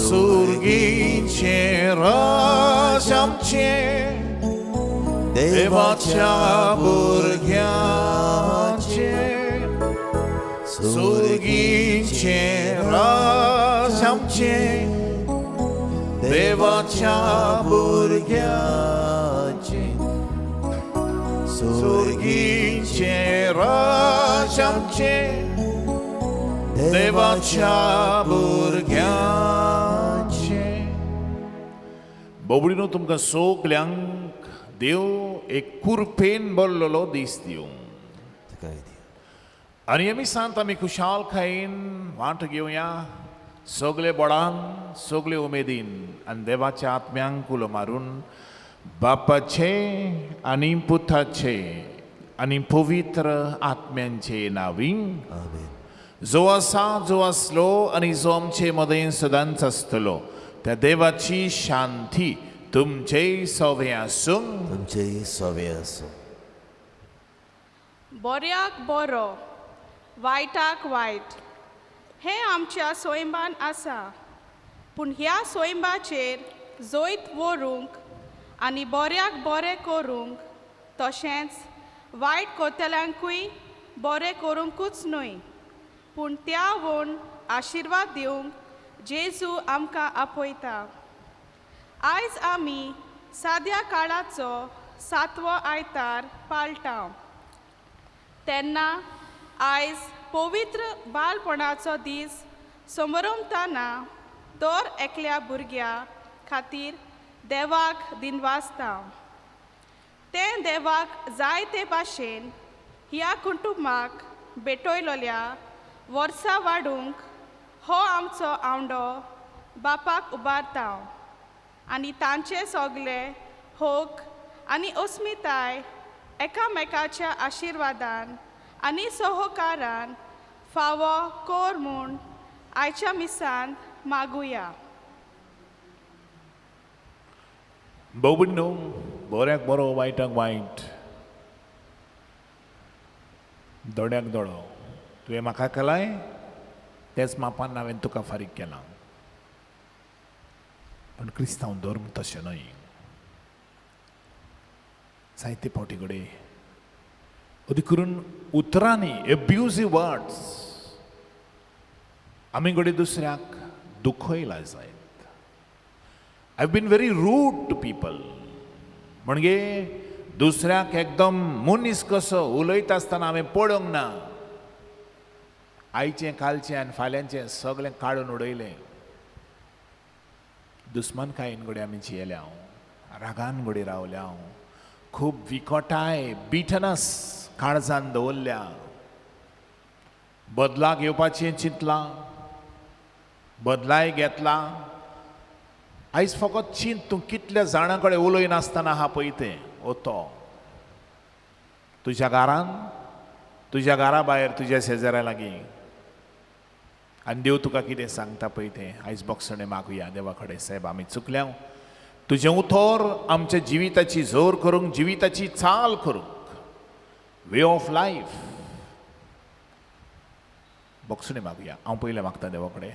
सुर्गीचें राज आमचें देवाच्या भुरग्यांचें सुर्गीचें राज आमचें देवाच्या भुरग्यांचें सुर्गीचें राज आमचें देवाच्या भुरग्यांचें. बोबडीनो तुमकां सगल्यांक देव एक कुरपेन बरलेलो दीस दिवं. आनी आमी सांत आमी खुशालकायेन वांटो घेवया सगळे बळान सगळे उमेदीन आनी देवाच्या आत्म्यांक उलो मारून बापाचे आनी पुताचे आनी पवित्र आत्म्यांचे नांवी. जो आसा जो आसलो आनी जो आमचे मदें सदांच आसतलो त्या देवाची शांती तुमचेय सवे आसूं. तुमचेय सवे आसूं. बऱ्याक बरो वायटाक वायट हें आमच्या सोयंबान आसा, पूण ह्या सोयंबाचेर जैत व्हरूंक आनी बऱ्याक बरें करूंक तशेंच वायट करतल्यांकूय बरें करूंकूच न्हय पूण त्या वण आशिर्वाद दिवंक जेजू आमकां आपयता. आयज आमी साद्या काळाचो सातवो आयतार पाळटा तेन्ना आयज पवित्र बालपणाचो दीस समरमताना दर एकल्या भुरग्या खातीर देवाक दिनवासता. तें देवाक जाय ते भाशेन ह्या कुटुंबाक भेटयलोल्या वर्सां वाडूंक हो आमचो आवंडो बापाक उबारता आनी तांचे सगळे होक आनी अस्मिताय एकामेकाच्या आशिर्वादान आनी सहकारान फावो कोर म्हूण आयच्या मिसांत मागुया. बोबडीनो बऱ्याक बरो वायटाक वायट दोड्याक दोडो तुवें म्हाका केलाय तेच मापान हांवें तुका फारीक केलां. पूण क्रिस्तांव धर्म तशें न्हय. जायते फावटी कडेन अदी करून उतरांनी एब्युजीव वर्ड्स आमी घडये दुसऱ्याक दुखयला जायत. I have been very rude to people. म्हणजे दुसऱ्याक एकदम मनीस कसो उलयता आसतना हांवें पळोवंक ना. आयचें कालचें आनी फाल्यांचें सगळें काडून उडयलें. दुस्मानकायेन घडये आमी जियेल्या, रागान घडये रावल्या, खूब विकटाय बिटनस काळजान दवरल्या, बदलाक येवपाचें चिंतलां, बदलाय घेतला. आयज फकत चिंत तूं कितल्या जाणां कडेन उलयनासतना आहा पळय तें ओ तो तुज्या घरान, तुज्या घरा भायर, तुज्या शेजाऱ्या लागीं. आनी देव तुका कितें सांगता पळय तें आयज बोगसणें मागुया देवा कडेन. सायब आमी चुकल्या, तुजें उतर आमच्या जिविताची जोर करूंक, जिविताची चाल करूंक, वे ऑफ लायफ बोगसणें मागुया. हांव पयलें मागता देवा कडेन,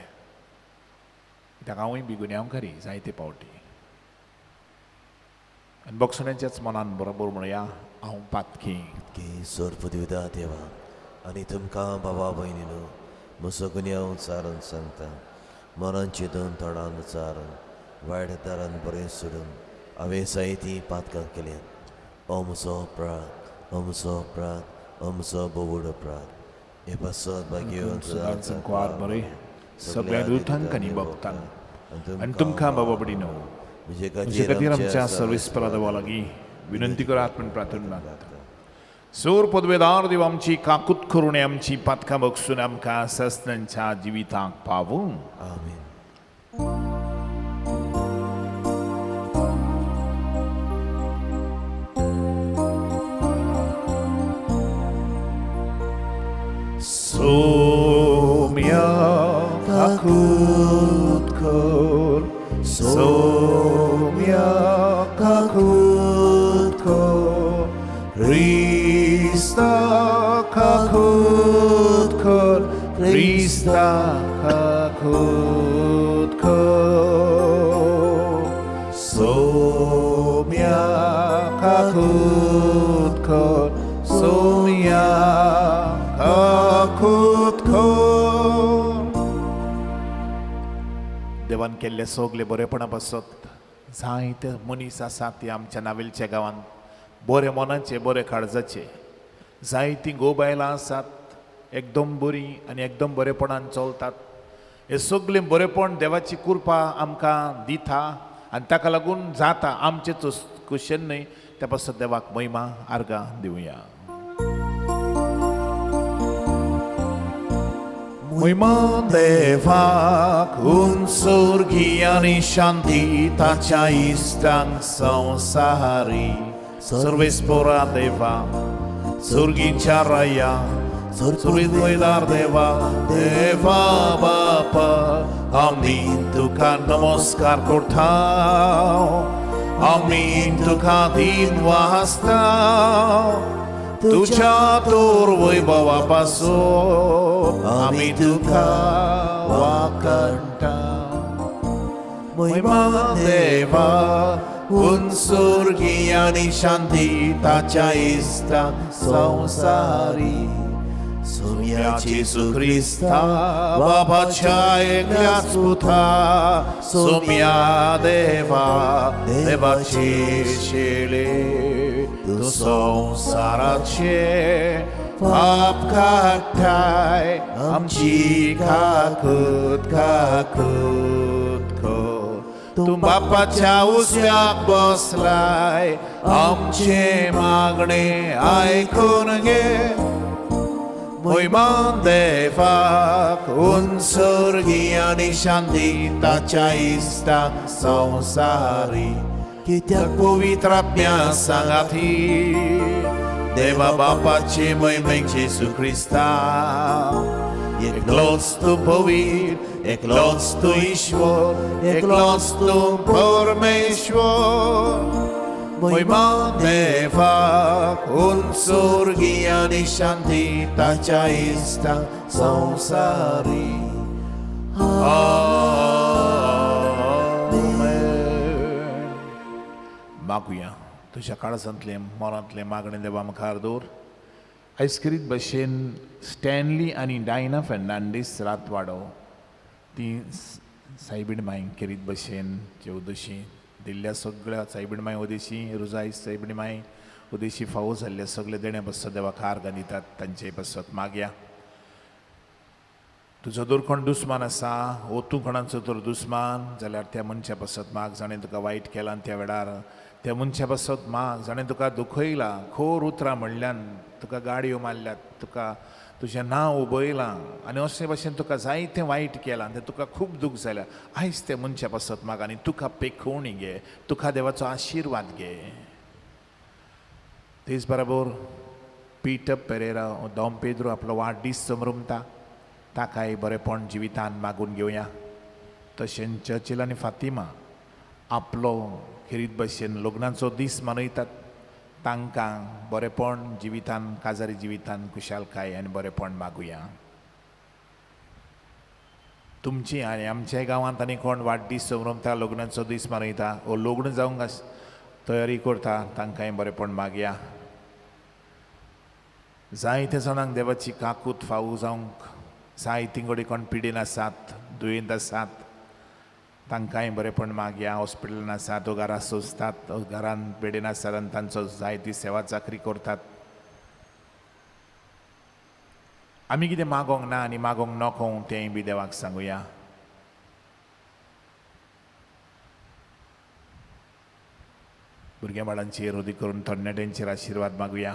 कित्याक हांवूय बी गुन्यांवकारी जायते पावटी. आनी बोगसण्याच्याच मनान बरोबर म्हणया, हांव पातकी. की सोर्प दिवदा देवा आनी तुमकां बाबा भयणीनो म्हजो गुन्यांव चारून सांगता. मनान चिंतून तोंडान चारून वायट दारान बरें सोडून हांवें जायतीं पातकां केल्यात. हो म्हजो अपराध, हो म्हजो अपराध, हो म्हजो बोवड अपराध. हे पासत भाग्यवंत सदांच कुवार बरें सगळ्या दुतांक आनी भक्तांक आनी तुमकां बाबा भयणीनो म्हजे म्हजे खातीर आमच्या सर्वेस्परा देवा लागीं विनंती करात म्हूण प्रार्थना मागता. सोर पदवेदार देव आमची काकूत करून आमची पातकां बगसून आमकां सस्नांच्या जिविताक पावूं. आमेन. सोम्या काकूत कर, सोम्या काकूत कर, क्रिस्ता काकूत कर, क्रिस्ता काकूत कर, सोम्या काकूत कर, सोम्या काकूत कर. देवान केल्ले सगळे बरेपणा पासत जायते मनीस आसात ते आमच्या नावेलच्या गांवांत बरे मनाचे बरे काळजाचे. जायतीं गोबायलां आसात एकदम बरीं आनी एकदम बरेपणान चलतात. हे सगळें बरेपण देवाची कृपा आमकां दिता आनी ताका लागून जाता. आमचें क्वेश्चन न्हय, त्या पासत देवाक महिमा आर्गां दिवया. महिमा देवाक उंचुर्गी आनी शांती ताच्या इश्टांक संवसारी. सर्वेस्पोरा देवा सुर्गीच्या राया सुर्गीदार देवा देवा बापा आमी तुका नमस्कार करता, आमी तुका दिन वाजता तुझ्या तोर वैभवा पासून आमी तुका वाकणटा. महिमा देवा उंचुर्गी आनी शांती ताच्या इश्टांक संवसारी. सोम्या जेजू क्रिस्ता बाबाच्या एकल्याच पुता सोम्या देवा देवाचे शेळे तूं संवसाराचे पाप काडटाय आमची काकूत काकूत कर. तूं बापाच्या उजव्याक बसलाय आमचे मागणे आयकून घे. महिमा देवाक उंचुर्गी आनी शांती ताच्या इश्टांक संवसारी. कित्याक पवित्र आत्म्या सांगाती देवा बापाचे महिमेक जेजू क्रिस्ता. एकलोच तूं पवित्र, एकलोच तूं ईश्वर, एकलोच तूं परमेश्वर. महिमा देवाक उंचुर्गी आनी शांती ताच्या इश्टांक संवसारी. आमेन. मागुया तुज्या काळजांतलें मनांतलें मागणें देवा मुखार दवर. आयज करीत भशेन स्टॅनली आनी डायना फेर्नांडीस रातवाडो ती सायबीण माय केरीत भशेन चवदशी दिल्ल्या सगळ्या सायबीण माय उदेशी रुजाय सायबीण माय उदेशी फावो जाल्ले सगळे देणे पासत देवाक आर्गां दितात तांचे पासत मागया. तुजो दर कोण दुस्मान आसा वो तूं कोणाचो तर दुस्मान जाल्यार त्या मनशा पासत माग जाणें तुका वायट केलां त्या वेळार त्या मनशा पासत माग जाणें तुका दुखयलां खोर उतरां म्हणल्यान तुका गाडयो मारल्यात तुका तुजें नांव उबयलां आनी अशे भाशेन तुका जायतें वायट केलां तें तुका खूब दूख जाल्या. आयज त्या मनशा पासत माग आनी तुका पेखोवणी घे, तुका देवाचो आशिर्वाद घे. तेच बरोबर पीटर पेरेरा दोम पेद्रो आपलो वाडदीस समरमता ताकाय बरेपण जिवितान मागून घेवया. तशेंच चर्चिल आनी फातिमा आपलो खेरीत भशेन लग्नाचो दीस मनयतात तांकां बरेपण जिवितान काजारी जिवितान खुशालकाय आनी बरेपण मागुया. तुमची आनी आमच्या गांवांत आनी कोण वाडदीस समरमता लग्नाचो दीस मनयता वो लग्न जावंक तयारी करता तांकांय बरेपण मागया. जायते जाणांक देवाची काकूत फावो जावंक जायतीं कडेन कोण पिडेन आसात दुयेंत आसात तांकांय बरेपण मागया. हॉस्पिटलान आसात वो घरा सोंसतात घरान बेडेन आसात आनी तांचो जायती सेवा चाकरी करतात. आमी कितें मागोंक ना आनी मागोंक नको तेंय बी देवाक सांगुया. भुरग्यां बाळांचेर रोदी करून तरणाट्यांचेर आशिर्वाद मागुया.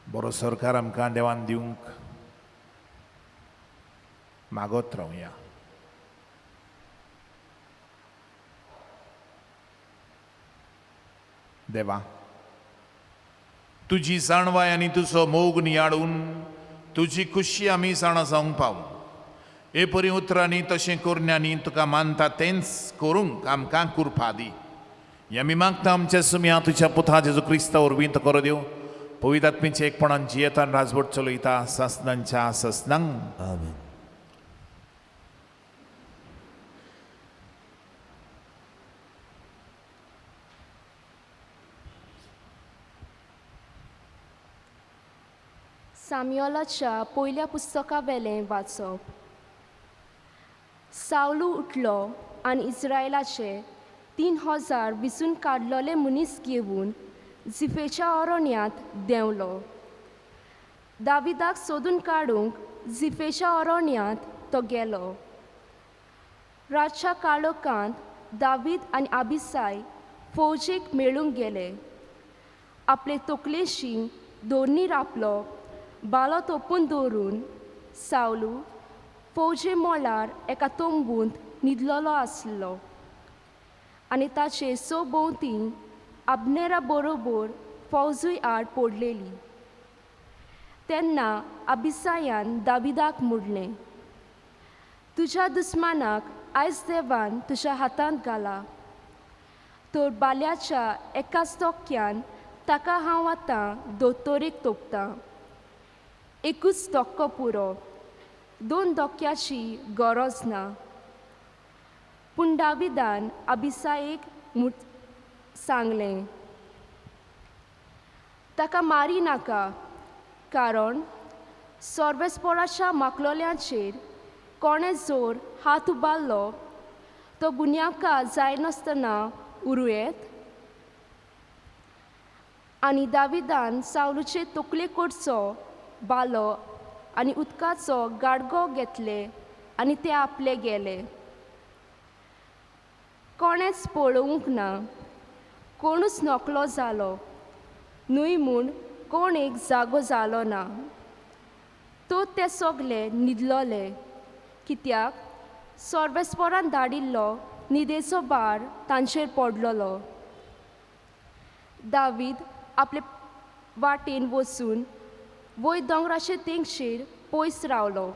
बरो सरकार आमकां देवान दिवंक मागत रावया. देवा तुजी जाणवाय आनी तुजो मोग नियाळून तुजी खुशी आमी जाणा जावंक पावूं. हे परी उतरांनी तशें करण्यांनी तुका मानता तेंच करूंक आमकां कृपा दी. आमी मागता आमच्या सुम्या तुज्या पुता जेजू क्रिस्ता वरवीं तो करो दिवं. पवित्र आत्म्याच्या एकपणान जियेतान राजवट चलयता ससनांच्या ससनांग. आमेन. साम्योलाच्या पयल्या पुस्तका वेलें वाचप. सावलू उठलो आनी इस्रायलाचे 3000 विसून काडलोले मनीस घेवन जिफेच्या अरण्यांत देंवलो. दाविदाक सोदून काडूंक जिफेच्या अरण्यांत तो गेलो. रातच्या काळोखांत दावीद आनी आबिसाय फौजेक मेळूंक गेले. आपले तकलेशी दोरनीर आपलो बालो तोपून दवरून सावलू फौजे मोलार एका तंबूंत न्हिदलेलो आसलो आनी ताचे सभोंवती आबनेरा बरोबर फौजूय आड पडलेली. तेन्ना आबिसायान दाविदाक म्हणलें, तुज्या दुस्मानाक आयज देवान तुज्या हातांत घाला, तर बाल्याच्या एकाच धोक्यान ताका हांव आतां दोतोरेक तोपतां. एकूच धक्को पुरो, 2 धोक्याची गरज ना. पूण दाविदान आबिसायेक सांगलें, ताका मारी नाका, कारण सर्वेस्पोराच्या माकलोल्यांचेर कोणें जोर हात उबारलो तो गुन्यांवकार जायनासतना उरूं येत. आनी दाविदान सावलूचे तकले कडचो बालो आनी उदकाचो गाडगो घेतले आनी ते आपले गेले. कोणेंच पळोवंक ना, कोणूच नकलो जालो न्हय म्हूण कोण एक जागो जालो ना. तो ते सगले न्हिदलोले, कित्याक सर्वेस्पोरान धाडिल्लो न्हिदेचो भार तांचेर पडलेलो. दावीद आपले वाटेन वचून वयर दोंगराचे तेंगशेर पयस रावलो.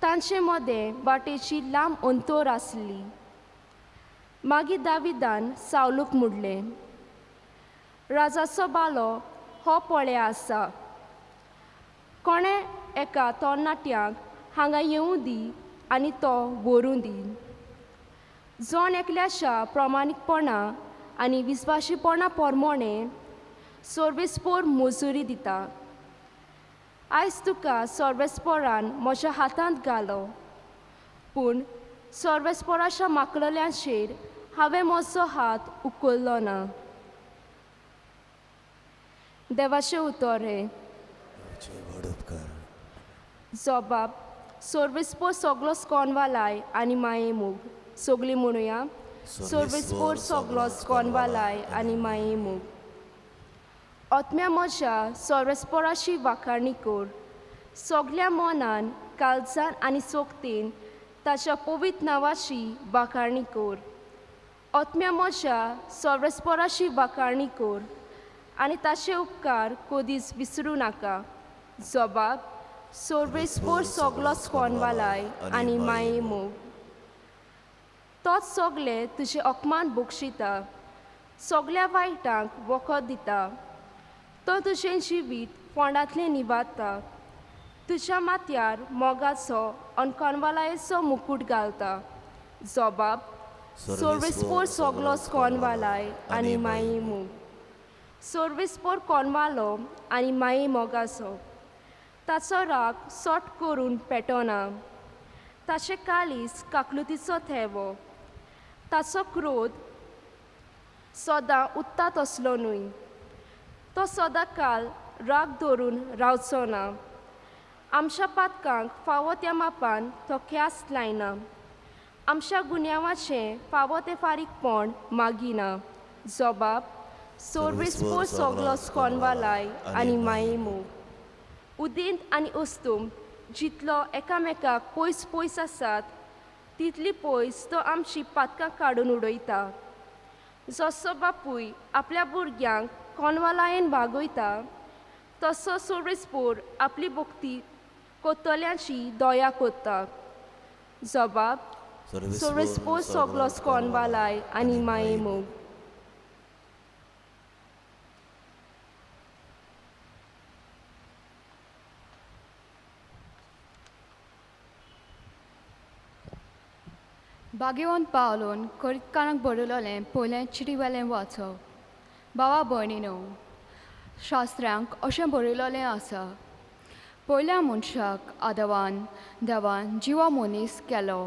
तांचे मदें वाटेची लांब अंतर आसली. मागीर दाविदान सावलूक म्हणलें, राजाचो बालो हो पळय आसा, कोणें एका तरणाट्याक हांगा येवूं दी आनी तो व्हरूं दी. जण एकल्याच्या प्रमाणीकपणा आनी विस्वाशीपणा प्रमाणें सर्वेस्पोर मजुरी दिता. आयज तुका सर्वेस्पोरान म्हज्या हातांत घालो, पूण सर्वेस्पोराच्या माकलोल्यांचेर हांवें म्हजो हात उखल्लो ना. देवाचें उतर हें. जबाब सर्वेस्पोर सगलोच कोनवालाय आनी माये मोग. सगळीं म्हणुया, सर्वेस्पोर सगलोच कोनवालाय आनी माये मोग. आत्म्या म्हज्या सर्वेस्पोराची वाखाणी कर, सगल्या मनान काळजान आनी सोगतेन ताच्या पवित्र नांवाची वाखाणी कर. आत्म्या म्हज्या सर्वेस्पोराची वाखाणी कर आनी ताचे उपकार कदीच विसरूं नाका. जबाब सर्वेस्पोर सगलोच कोनवालाय आनी माये मोग. तोच सगळे तुजे अपमान बक्षिता, सगल्या वायटांक वखद दिता. तो तुजें जिवीत फोंडांतलें निवारता, तुज्या माथ्यार मोगाचो आनी कोनवालायेचो मुकूट घालता. जबाब सर्वेस्पोर सगलोच कोनवालाय आनी माये मोग. सर्वेस्पोर कोनवालो आनी माये मोगाचो. ताचो राग सट करून पेटना, ताचें काळीज काकलुतीचो थेवो. ताचो क्रोध सदां उत्ता तसलो न्हय, तो सदां काल राग धरून रावचो ना. आमच्या पातकांक फावो त्या मापान तो ख्यास्त लायना, आमच्या गुन्यांवाचें फावो तें फारीकपण मागिना. जबाब सर्वेस्पोर सगलोच कोनवालाय आनी माये मोग. उदेंत आनी अस्तुम जितलो एकामेकाक पयस पयस आसात तितली पयस तो आमची पातकां काडून उडयता. जसो बापूय आपल्या भुरग्यांक कोनवालायेन वागयता तसो सर्वेस्पोर आपली भक्ती कोत्तल्यांची दया कोत्ता. जबाब सर्वेस्पोर सगलोच कोनवालाय आनी माये मोग. भाग्यवंत पावलोन कोरितकारांक बरयलोलें पयलें चिटीवेलें वाचप. भावा भयणीनो, शास्त्र्यांक अशें बरयलोलें आसा, पयल्या मनशाक आदवान देवान जिवो मनीस केलो,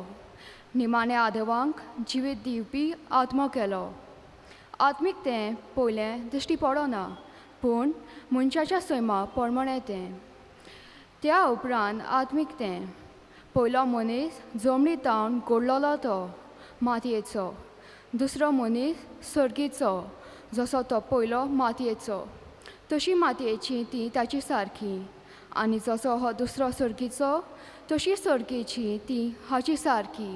निमाण्या आदवांक जिवीत दिवपी आत्मो केलो. आत्मीक तें पयलें दिश्टी पडना, पूण मनशाच्या सैमा प्रमाणें तें. त्या उपरांत आत्मीक तें. पयलो मनीस जमनी तावन घडलोलो तो मातयेचो, दुसरो मनीस सर्गीचो. जसो तो पयलो मातयेचो तशी मातयेची ती ताची सारकी, आनी जसो हो दुसरो सर्गीचो तशी सर्गीची ती हाची सारकी.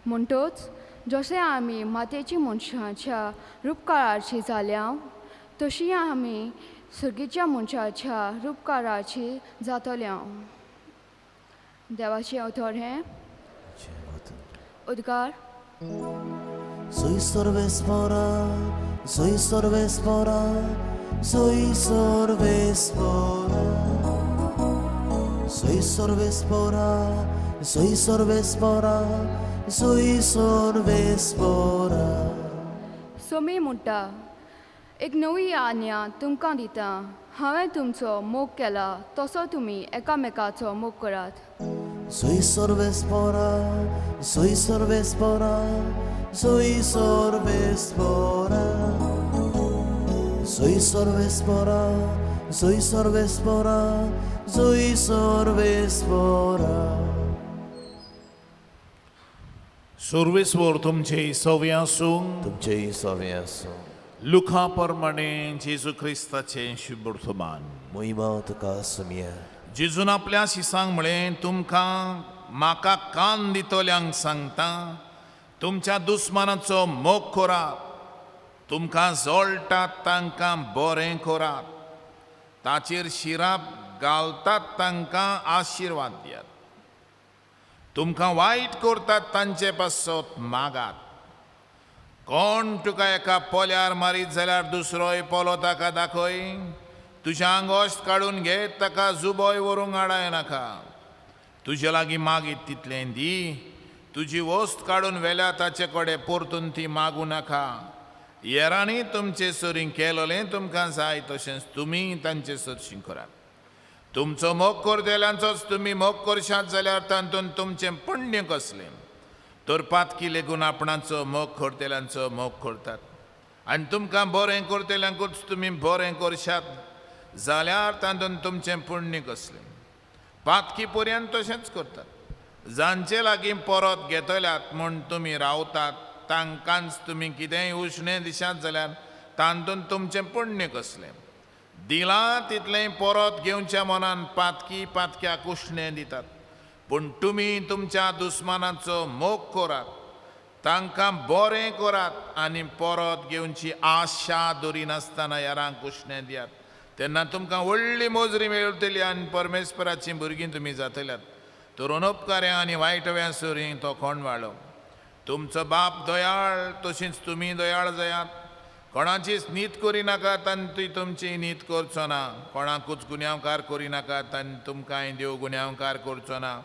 म्हणटच जशें आमी मातयेची मनशाच्या रुपकाराची जाल्या तशी आमी सर्गीच्या मनशाच्या रुपकाराची जातल्या. देवाचें उतर हें. उद्गार. Soy sorvespora, soy sorvespora, soy sorvespora. Soy sorvespora, soy sorvespora, soy sorvespora. Somi म्हणटा, एक नवी आज्ञा तुमकां दिता, हांवें तुमचो मोग केला तसो तुमी एकामेकाचो मोग करात. Soy sorvespora, soy sorvespora, soy sorvespora. Soy sorvespora, soy sorvespora, soy sorvespora. सुर्वेस्वर तुमचे सवे आसूं. तुमचेय सवे आसूं. लुका प्रमाणे जेजू क्रिस्ताचें शुभवर्तमान. मोहिमा तुका सुमया. जेजून आपल्या शिसांक म्हळें, तुमकां म्हाका कान दितल्यांक सांगता, तुमच्या दुस्मानाचो मोग करात, तुमकां जळटात तांकां बरें करात, ताचेर शिराप घालतात तांकां आशिर्वाद दियात, तुमकां वायट करतात तांचे पासत मागात. कोण तुका एका पोल्यार मारीत जाल्यार दुसरोय पोलो ताका दाखय, तुज्या आंगोश काडून घेत ताका जुबोय व्हरूंक आडाय नाका. तुजे लागीं मागीत तितलें दी, तुजी वस्त काडून व्हेल्या ताचे कडेन परतून ती मागूं नाका. येरांनी तुमचे सरीं केलोलें तुमकां जाय तशेंच तुमी तांचे सरशीं करात. तुमचो मोग करतल्यांचोच तुमी मोग करशात जाल्यार तातूंत तुमचें पुण्य कसलें? तर पातकी लेगून आपणाचो मोग करतल्यांचो मोग करतात. आनी तुमकां बरें करतल्यांकूच तुमी बरें करशात जाल्यार तातूंत तुमचें पुण्य कसलें? पातकी पर्यंत तशेंच करतात. जांचे लागीं परत घेतल्यात म्हूण तुमी रावतात तांकांच तुमी कितेंय उश्णें दिशात जाल्यार तातूंत तुमचें पुण्य कसलें? दिलां तितलें परत घेवच्या मनान पातकी पातक्याक उश्णें दितात. पूण तुमी तुमच्या दुस्मानाचो मोग करात, तांकां बरें करात आनी परत घेवची आशा दवरिनासतना हेरांक उश्णें दियात. तेन्ना तुमकां व्हडली मोजरी मेळटली आनी परमेश्वराचीं भुरगीं तुमी जातल्यात. तर अनुपकार्या आनी वायटव्या सरीं तो कोण वाळो. तुमचो बाप दयाळ तशींच तुमी दयाळ जायात. कोणाचीच नीत करिनाकात आनी ती तुमची नीत करचो ना. कोणाकूच गुन्यांवकार करिनाकात आनी तुमकांय देव गुन्यांवकार करचो ना.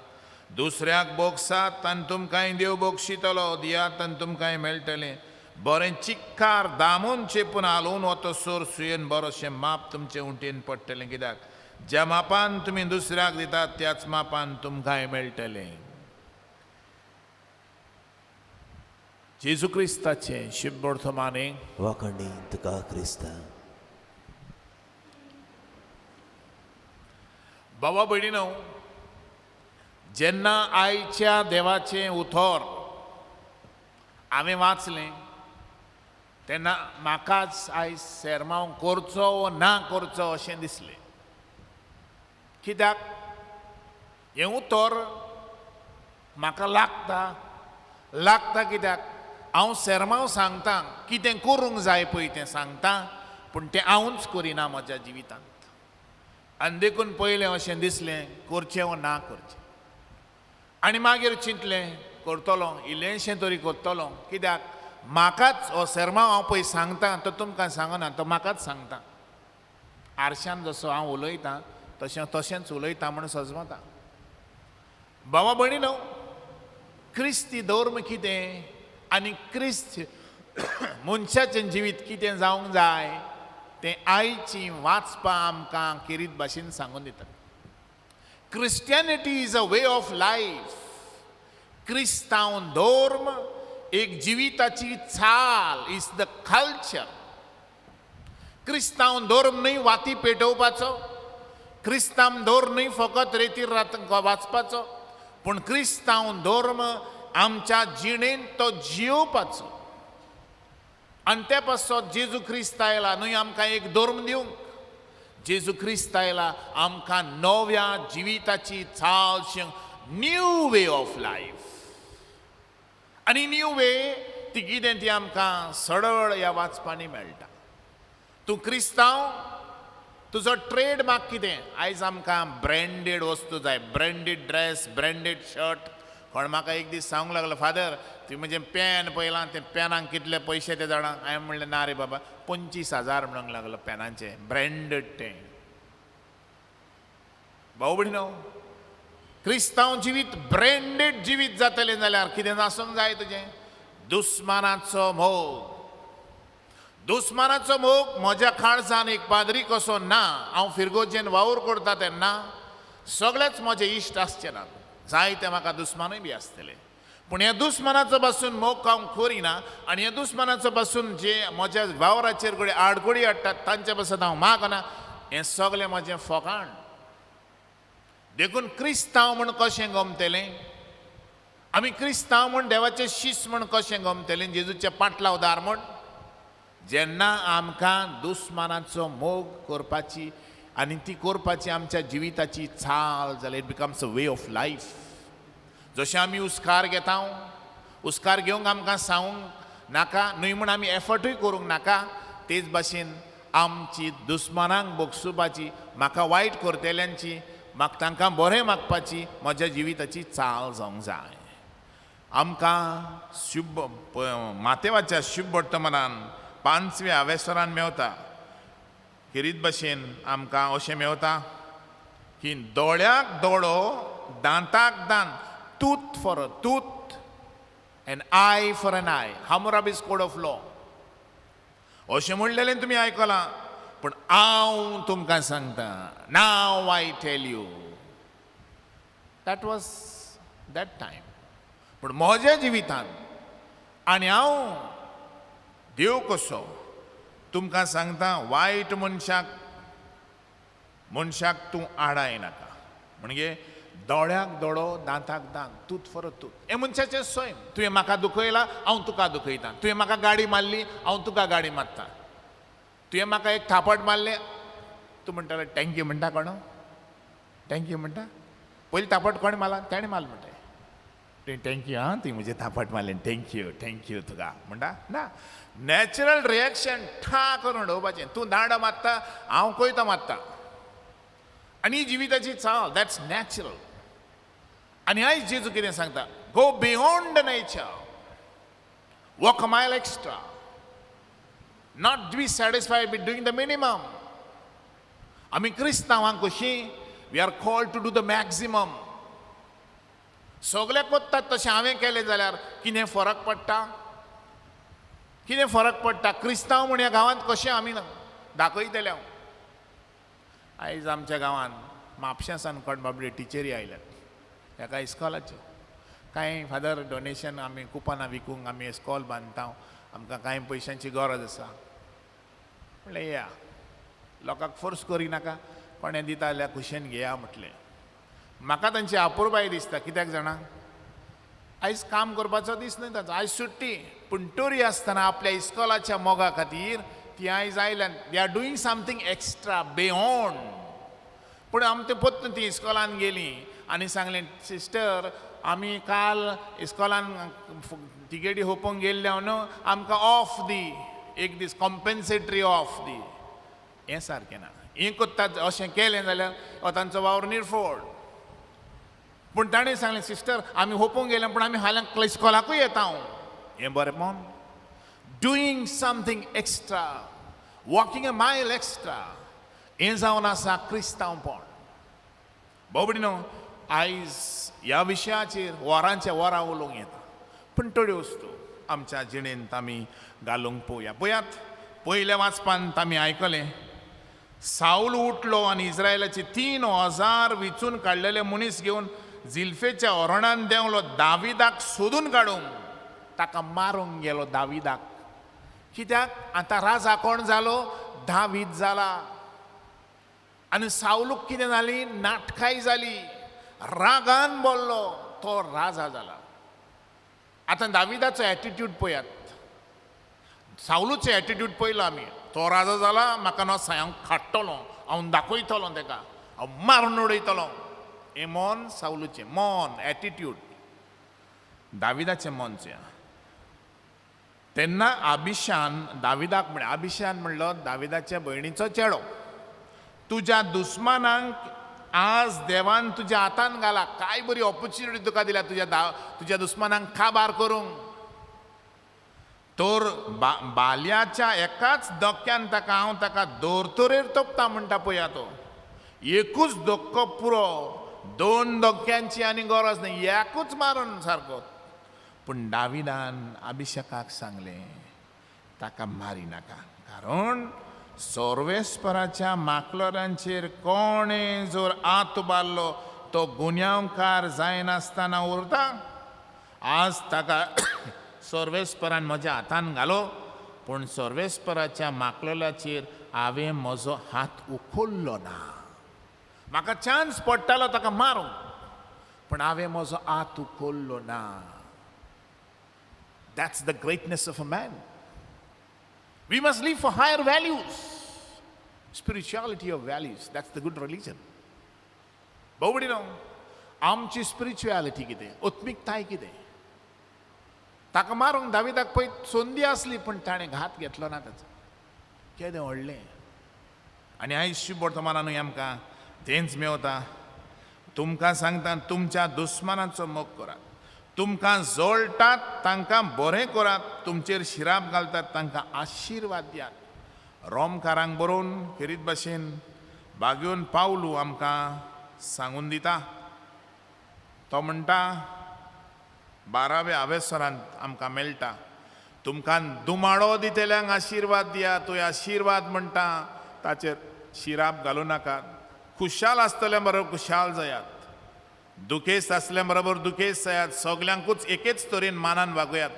दुसऱ्याक बोगसात आनी तुमकांय देव बोगशितलो. दियात आनी तुमकांय मेळटलें. बरें चिक्कार दामून चेपून हालोवन वतो सोर सुयेन बरोशें माप तुमचे उंटेन पडटलें. कित्याक ज्या मापान तुमी दुसऱ्याक दितात त्याच मापान तुमकांय मेळटलें. जेजू क्रिस्ताचें शुभवर्तमाने. वाखाणी तुका क्रिस्ता. बाबा भयणीनो, जेन्ना आयच्या देवाचें उतर हांवें वाचलें तेन्ना म्हाकाच आयज सेरमांव करचो वो ना करचो अशें दिसलें. कित्याक हें उतर म्हाका लागता लागता. कित्याक हांव सेरमांव सांगता कितें करूंक जाय पळय तें सांगता, पूण तें हांवूच करिना म्हज्या जिवितांत. आनी देखून पयलें अशें दिसलें करचें वो ना करचें. आनी मागीर चिंतलें करतलो इल्लेंशें तरी करतलो. कित्याक म्हाकाच हो सेरमांव हांव पळय सांगता तो तुमकां सांगना, तो म्हाकाच सांगता. आरशान जसो हांव उलयतां तशें तशेंच उलयता म्हूण सजमता. बाबा भयणीनो, क्रिस्ती धर्म कितें आनी क्रिस्त मनशाचें जिवीत कितें जावंक जाय तें आयची वाचपां आमकां खेरीत भाशेन सांगून दिता. Christianity is a way of life. क्रिस्तांव धर्म एक जिविताची चाल, is the culture. क्रिस्तांव धर्म न्हय वाती पेटोवपाचो, क्रिस्तांव धर्म न्हय फकत रेतीर वाचपाचो, पूण क्रिस्तांव धर्म आमच्या जिणेंत तो जियोवपाचो. आनी ते पासत जेजू क्रिस्त आयला न्हय आमकां एक धर्म दिवंक, जेजू क्रिस्त आयला आमकां नव्या जिविताची चाल, न्यू वे ऑफ लायफ. आनी न्यू वे ती कितें ती आमकां सरळ ह्या वाचपांनी मेळटा. तूं क्रिस्तांव, तुजो ट्रेड मार्क कितें? आयज आमकां ब्रँडेड वस्तू जाय, ब्रँडेड ड्रेस, ब्रँडेड शर्ट. कोण म्हाका एक दीस सांगूंक लागलो, फादर तुवें म्हजें पेन पळयलां, तें पेनाक कितले पयशे ते जाणा? हांवें म्हणलें ना रे बाबा, 25,000 म्हणूंक लागलो पेनाचे, ब्रँडेड तें. भाऊ भयणीनो, क्रिस्तांव जिवीत ब्रँडेड जिवीत जातलें जाल्यार कितें आसूंक जाय तुजें? दुस्मानाचो मोग. दुस्मानाचो मोग म्हज्या काळजान एक पाद्री कसो ना. हांव फिरगोजेन वावर करता तेन्ना सगळेच म्हजे इश्ट आसचे नात, जायते म्हाका दुस्मानूय बी आसतले, पूण ह्या दुस्मानाचो पासून मोग हांव करिना आनी ह्या दुस्मानाचो पासून जे म्हज्या वावराचेर घडये आडखळी हाडटात तांचे पासून हांव मागना. हें सगळें म्हजें फोकाण. देखून क्रिस्तांव म्हूण कशें गमतलें आमी? क्रिस्तांव म्हूण देवाचें शीस म्हूण कशें गमतलें? जेजूचें पाटलावदार म्हूण जेन्ना आमकां दुस्मानाचो मोग करपाची आनी ती करपाची आमच्या जिविताची चाल जाल्यार it becomes a way of life. जशें आमी हुस्कार घेता, हुस्कार घेवंक आमकां सांगूंक नाका न्हय म्हूण आमी एफर्टूय करूंक नाका, तेच भाशेन आमची दुस्मानांक भोगसुपाची, म्हाका वायट करतल्यांची, म्हाका तांकां बरें मागपाची म्हज्या जिविताची चाल जावंक जाय. आमकां शुभ मातेवाच्या शुभ वर्तमानान 5व्या अवेसरान मेवता खेरीत भाशेन आमकां अशें मेवता की दोळ्याक दोळो, दांताक दांत, tooth for a tooth and eye for an eye, Hammurabi's code of law. अशें म्हणलेलें तुमी आयकलां, पूण हांव तुमकां सांगता, now I tell you, that was that time. पूण म्हज्या जिवितांत आनी हांव देव कसो तुमकां सांगता, वायट मनशाक मनशाक तूं आडाय नाका. म्हणजे दोळ्याक दोळो, दांताक दांत, तूत फॉर अ तूत. हें मनशाचें सैम. तुवें म्हाका दुखयला, हांव तुका दुखयता. तुवें म्हाका गाडी मारली, हांव तुका गाडी मारता. तुवें म्हाका एक थापट मारलें, तूं म्हणटालो thank you म्हणटा. कोण thank you म्हणटा? पयलीं थापट कोणें मारला? तेणें मारलें म्हणटा. तुवें thank you, आं तुवें म्हजें थापट मारलें, thank you thank you तुका म्हणटा ना. नॅचरल रिएक्शन ठा करून उडोवपाचें. तूं दांडो मारता, हांव कोयतो मारता, आनी जिविताची चाल, that's natural. आनी आयज जेजू कितें सांगता? Go beyond the nature, walk a mile extra, not be satisfied with doing the minimum. आमी क्रिस्तांवांक कशीं we are called to do the maximum. सगळे करतात तशें हांवें केलें जाल्यार कितें फरक पडटा? कितें फरक पडटा? क्रिस्तांव म्हूण ह्या गांवांत कशें आमी दाखयतले हांव. आयज आमच्या गांवांत म्हापशा सावन कोण बाबडे टिचरी आयल्यात एका इस्कॉलाच्यो. कांय फादर डोनेशन आमी कुपनां विकूंक आमी इस्कॉल बांदता, आमकां कांय पयशांची गरज आसा. म्हणलें या, लोकांक फोर्स करिनाका, कोणें दिता जाल्यार खुशयेन घेया म्हटलें. म्हाका तांची अपुरबाय दिसता. कित्याक जाणा? आयज काम करपाचो दीस न्हय तांचो, आयज सुट्टी, पूण तरी आसतना आपल्या इस्कॉलाच्या मोगा खातीर ती आयज आयल्यान. They are doing something extra beyond. पूण आमी ते परतून ती इस्कॉलान गेलीं आनी सांगलें, सिस्टर आमी काल इस्कॉलान तिकेटी होपोवंक गेल्ले न्हू, आमकां ऑफ दी एक दीस, कॉम्पेन्सेटरी ऑफ दी. हें सारकें ना. हें करतात अशें केलें जाल्यार हो तांचो वावर निर्फोड. पूण ताणें सांगलें, सिस्टर आमी होपोवंक गेले पूण आमी फाल्यां इस्कॉलाकूय येता. हांव हें बरेंपण, doing something extra, walking a mile extra, हें जावन आसा क्रिस्तांवपण. बाबडी न्हू, आयज ह्या विशयाचेर वरांच्या वरां उलोवंक येता, पूण थोड्यो वस्तू आमच्या जिणेंत आमी घालूंक पळोवया. पळयात, पयल्या वाचपांत आमी आयकलें, सावल उठलो आनी इस्रायलाचे 3000 विचून काडलेले मनीस घेवन जिल्फेच्या ओरणान देंवलो दाविदाक सोदून काडूंक. ताका मारूंक गेलो दाविदाक. कित्याक? आतां राजा कोण जालो? दावीद जाला. आनी सावलूक कितें जाली? नाटकाय जाली, रागान बोल्लो, तो राजा जाला. आतां दाविदाचो एटिट्यूड पळयात, सावलूचो एटिट्यूड पळयलो आमी. तो राजा जाला, म्हाका ना हांव खाडटलो, हांव दाखयतलो ताका, हांव मारून उडयतलो. हें मन सावलूचें मन, एटिट्यूड. दाविदाचें मन चोया. तेन्ना आबिशान दाविदाक म्हणलें, आबिशान म्हणलो दाविदाच्या भयणीचो चेडो, तुज्या दुस्मानांक आज देवान तुज्या हातान घाला. काय बरी ऑपॉर्च्युनिटी तुका दिल्या तुज्या दुस्मानांक काबार करूंक. तर बाल्याच्या एकाच धक्क्यान ताका हांव ताका दोरतोरेर तोपता म्हणटा. पळया, तो एकूच धक्को पुरो, 2 धक्क्यांची आनी गरज न्ही, एकूच मारून सारको. पूण दाविदान अभिषेकाक सांगलें, ताका मारी नाका, कारण सर्वेस्पराच्या माकलरांचेर कोणें जर आत उबारलो तो गुन्यांवकार जायनासतना उरता. आज ताका सर्वेस्परान म्हज्या हातान घालो, पूण सर्वेस्पराच्या माकलराचेर हांवें म्हजो हात उखल्लो ना. म्हाका चान्स पडटालो ताका मारूंक, पूण हांवें म्हजो हात उखल्लो ना. That's the greatness of a man. We must live for higher values. Spirituality of values, that's the good religion. भाऊ भयणीनो, आमची स्पिरिच्युअलिटी कितें, आत्मिकताय कितें? ताका मारूंक दाविदाक पळय संदी आसली, पूण ताणें घात घेतलो ना ताचो. केदें व्हडलें. आनी आयज शुभ वर्तमानानूय आमकां तेंच मेवता. तुमकां सांगता, तुमच्या दुस्मानाचो मोग करात, तुमकां जळटात तांकां बरें करात, तुमचेर शिराप घालतात तांकां आशिर्वाद दियात. रोमकारांक बरोवन खेरीत भाशेन बागेवन पावलू आमकां सांगून दिता. तो म्हणटा 12व्या अवेसरांत आमकां मेळटा, तुमकां दुमाडो दितल्यांक आशिर्वाद दिया, तुवें आशिर्वाद म्हणटा ताचेर शिराप घालूं नाकात. खुशाल आसतल्या बरोबर खुशाल जायात, दुखेस्त आसल्या बरोबर दुखेस्त जायात, सगल्यांकूच एकेच तरेन मानान वागयात.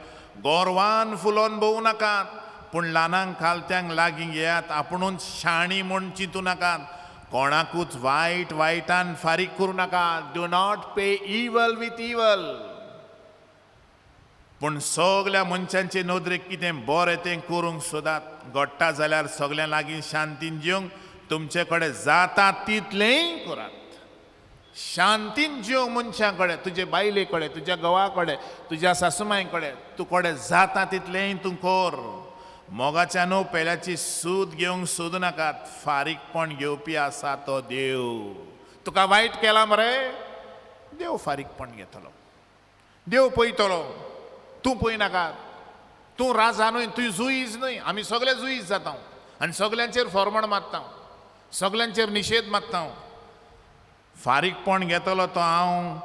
गोरवान फुलोवन भोवूं नाकात, पूण ल्हानांक खालत्यांक लागीं घेयात, आपुणूच शाणी म्हूण चिंतूं नाकात. कोणाकूच वायट वायटान फारीक करूं नाकात. Do not pay evil with evil. पूण सगल्या मनशांचे नदरेक कितें बरें तें करूंक सोदात. घडटा जाल्यार सगल्यां लागीं शांतीन जिवंक तुमचे कडेन जाता तितलेंय करात. शांतीन जिवंक मनशां कडेन, तुजे बायले कडेन, तुज्या घोवा कडेन, तुज्या सासुमाय कडेन, तूं कडेन जाता तितलेंय तूं कर. मोगाच्या न्हू पेल्याची सूद घेवंक सोदूं नाकात. फारीकपण घेवपी आसा तो देव. तुका वायट केला मरे, देव फारीकपण घेतलो, देव पळयतलो, तूं पळय नाका. तूं राजा न्हय, तूं जुईज न्हय. आमी सगळे जुईज जाता आनी सगल्यांचेर फॉर्मण मारता, सगल्यांचेर निशेध मारता. फारीकपण घेतलो तो हांव,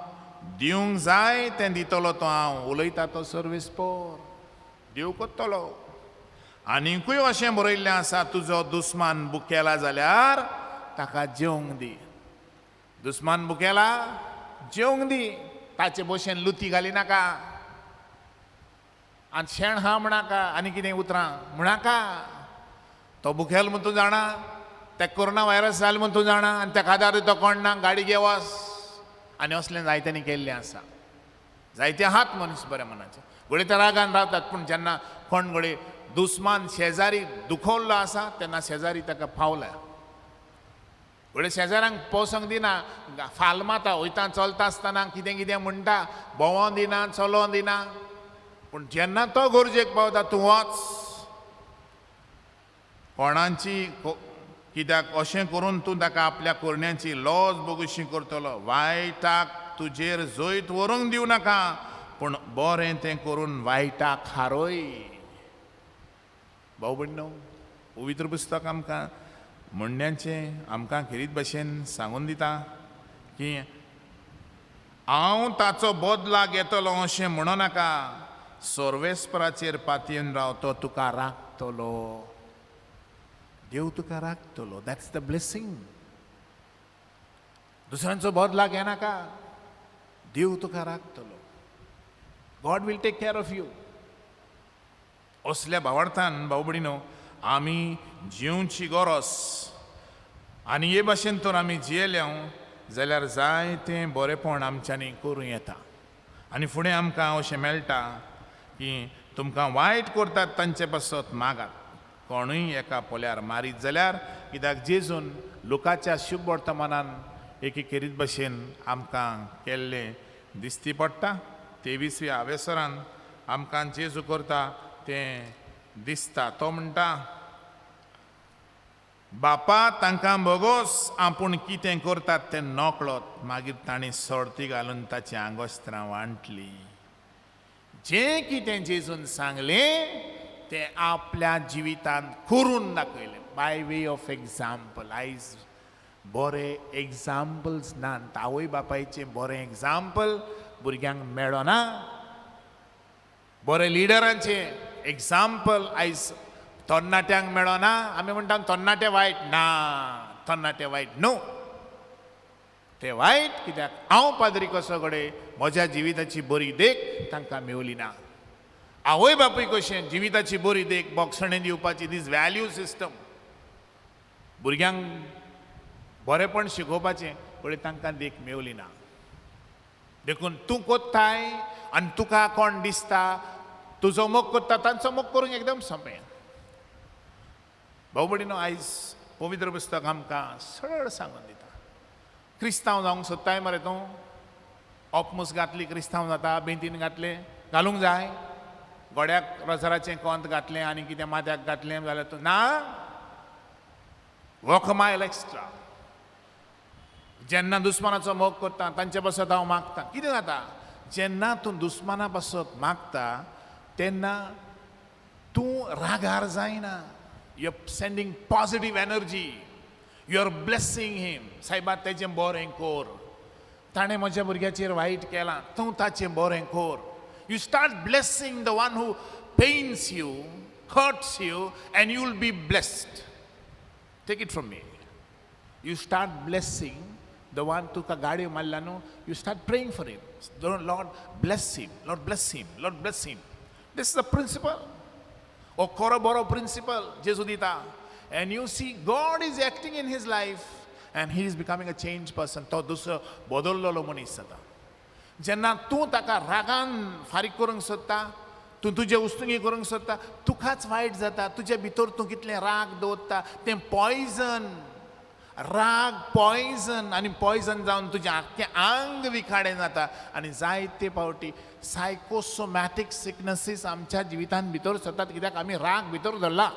दिवंक जाय तें दितलो तो हांव. उलयता तो सर्वेस्पर, देव करतलो. आनीकूय अशें बरयल्लें आसा, तुजो दुस्मान बुकेला जाल्यार ताका जेवंक दी. दुस्मान बुकेला जेवंक दी, ताचे भशेन लुती घाली नाका आनी शेण हा म्हणाका आनी कितें उतरां म्हणाका. तो बुखेल म्हूण तूं जाणा, ते कोरोना व्हायरस जालें म्हूण तूं जाणा, आनी त्या आदार तो कोण ना, गाडी घेवस. आनी असलें जायत्यांनी केल्लें आसा. जायते आहात मनीस बऱ्या मनाचे, घडये ते रागान रावतात, पूण जेन्ना कोण घडये दुस्मान शेजारी दुखवल्लो आसा तेन्ना शेजारी ताका पावला. घडये शेजाऱ्यांक पोसोंक दिना, फाल माता, वयता चलता आसतना कितें कितें म्हणटा, भोंवों दिना, चलों दिना. पूण जेन्ना तो गरजेक पावता तूं वच. कोणाची कित्याक अशें करून तूं ताका आपल्या करण्यांची लॉज बोगशी करतलो. वायटाक तुजेर जैत व्हरूंक दिवं नाका, पूण बरें तें करून वायटाक हारोय. भाव भयणो, पवित्र पुस्तक आमकां म्हणण्याचें आमकां खेरीत भाशेन सांगून दिता की हांव ताचो बदला घेतलो अशें म्हणो नाका, सर्वेस्पराचेर पातयेन राव, तो तुका राखतलो. देव तुका राखतलो. That's the blessing. दुसऱ्यांचो बदला घेनाका, देव तुका राखतलो. God will take care of you. असल्या भावार्थान भाव भयणीनो आमी जिवची गरज आनी हे भाशेन तर आमी जियेल्या जाल्यार जायतें बरेंपण आमच्यांनी करूं येता. आनी फुडें आमकां अशें मेळटा की तुमकां वायट करतात तांचे पासत मागात, कोणूय एका पोल्यार मारीत जाल्यार, कित्याक जेजून लोकाच्या शुभ वर्तमानान एके खेरीत भशेन आमकां केल्लें दिसती पडटा. 23व्या आवेसरान आमकां जेजू करता तें दिसता. तो म्हणटा, बापा तांकां भोगोस, आपूण कितें करतात तें नकळत. मागीर तांणी सोडती घालून ताची आंगोस्त्रां वांटली. जें कितें जेजून सांगलें तें आपल्या जिवितांत करून दाखयलें, बाय वे ऑफ एग्जाम्पल. आयज बरे एग्जाम्पल्स नात. आवय बापायचें बरें एग्जाम्पल भुरग्यांक मेळना, बरे लिडरांचें एग्जाम्पल आयज तरणाट्यांक मेळना. आमी म्हणटा तरणाटे वायट ना, तरणाटे वायट न्हू, ते वायट कित्याक हांव पाद्री कसो कडेन म्हज्या जिविताची बरी देख तांकां मेवली ना. आवय बापूय कशें जिविताची बरी देख बोगसणें दिवपाची, दीस व्हॅल्यू सिस्टम भुरग्यांक बरेंपण शिकोवपाचें, पळय तांकां देख मेवली ना. देखून तूं कोत्ताय आनी तुका कोण दिसता तुजो मोग करता तांचो मोग करूंक एकदम सोंपें. भाव भयणीनो आयज पवित्र पुस्तक आमकां सरळ सांगून दिता. क्रिस्तांव जावंक सोदताय मरे तूं, ऑपमूस घातली क्रिस्तांव जाता, बेंतीन घातले घालूंक जाय, गोड्याक रोजराचें कोंत घातलें आनी कितें माथ्याक घातलें जाल्यार तूं ना, वॉक मायल एक्स्ट्रा. जेन्ना दुस्मानाचो मोग करता तांचे पासत हांव मागता, कितें जाता जेन्ना तूं दुस्माना पासत मागता तेन्ना तूं रागार जायना. You are sending positive energy, you are blessing him. सायबा तेजें बरें कोर, ताणें म्हज्या भुरग्याचेर वायट केलां, तूं ताचें बरें कोर. You start blessing the one who pains you, hurts you, and you will be blessed. Take it from me. You start blessing the one तुका गाडयो मारला न्हू, you start praying for him. Lord bless him, Lord bless him, Lord bless him. This is the principle. हो खरो बरो principal जेजू दिता. And you see God is acting in his life and he is becoming a change person. तो दुसरो बदललेलो मनीस जाता. जेन्ना तूं ताका रागान फारीक करूंक सोदता, तूं तुजे उस्तुंगी करूंक सोदता, तुकाच वायट जाता. तुजे भितर तूं कितलें राग दवरता तें पॉयजन, राग पॉयजन, आनी पॉयजन जावन तुजें आख्खें आंग विखाडें जाता. आनी जायते फावटी सायकोसोमॅटीक सिकनसीस आमच्या जिवितांत भितर सरतात, कित्याक आमी राग भितर धरला.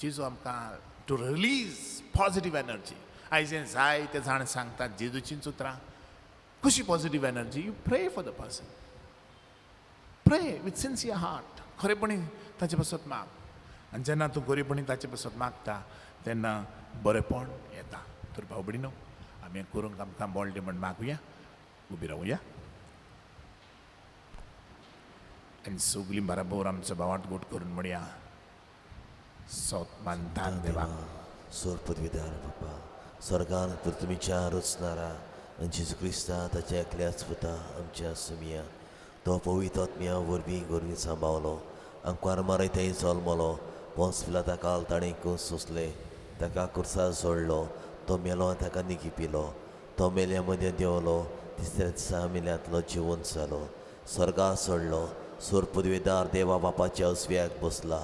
जेजू आमकां टू रिलीज पॉजिटीव एनर्जी. आयज हें जायते जाण सांगतात जेजूचीं उतरां. कशी positive energy? You pray for the person, pray with sincere heart, खरेपणी ताचे पासत माग. आनी जेन्ना तूं खरेपणी ताचे पासत मागता तेन्ना बरेंपण येता. तर भाव भयणीनो आमी करूंक आमकां बोल्डें म्हण मागुया, उबी रावया आनी सगळीं बराबर आमचो भावार्थ गोट करून म्हणया, सोत मानता देवा सोर पदवीदार बापा स्वर्गान पृथ्वीच्या रचणारा आनी जेजू क्रिस्ता ताच्या एकल्याच पुता आमच्या सुमिया, तो पवित्र आत्म्या वरवीं गोरवीं सांबावलो, आंकवार मारय थंय जल्मलो, पोंस पिलाता काल ताणें कूस सोंसले, ताका कुर्सार सोडलो, तो मेलो आनी ताका निकी पिलो, तो मेल्या मदें देंवलो, तिसऱ्या दिसा मेल्यांतलो जिवन जालो, स्वर्गार सोडलो, सोर पदवेदार देवा बापाच्या उजव्याक बसला,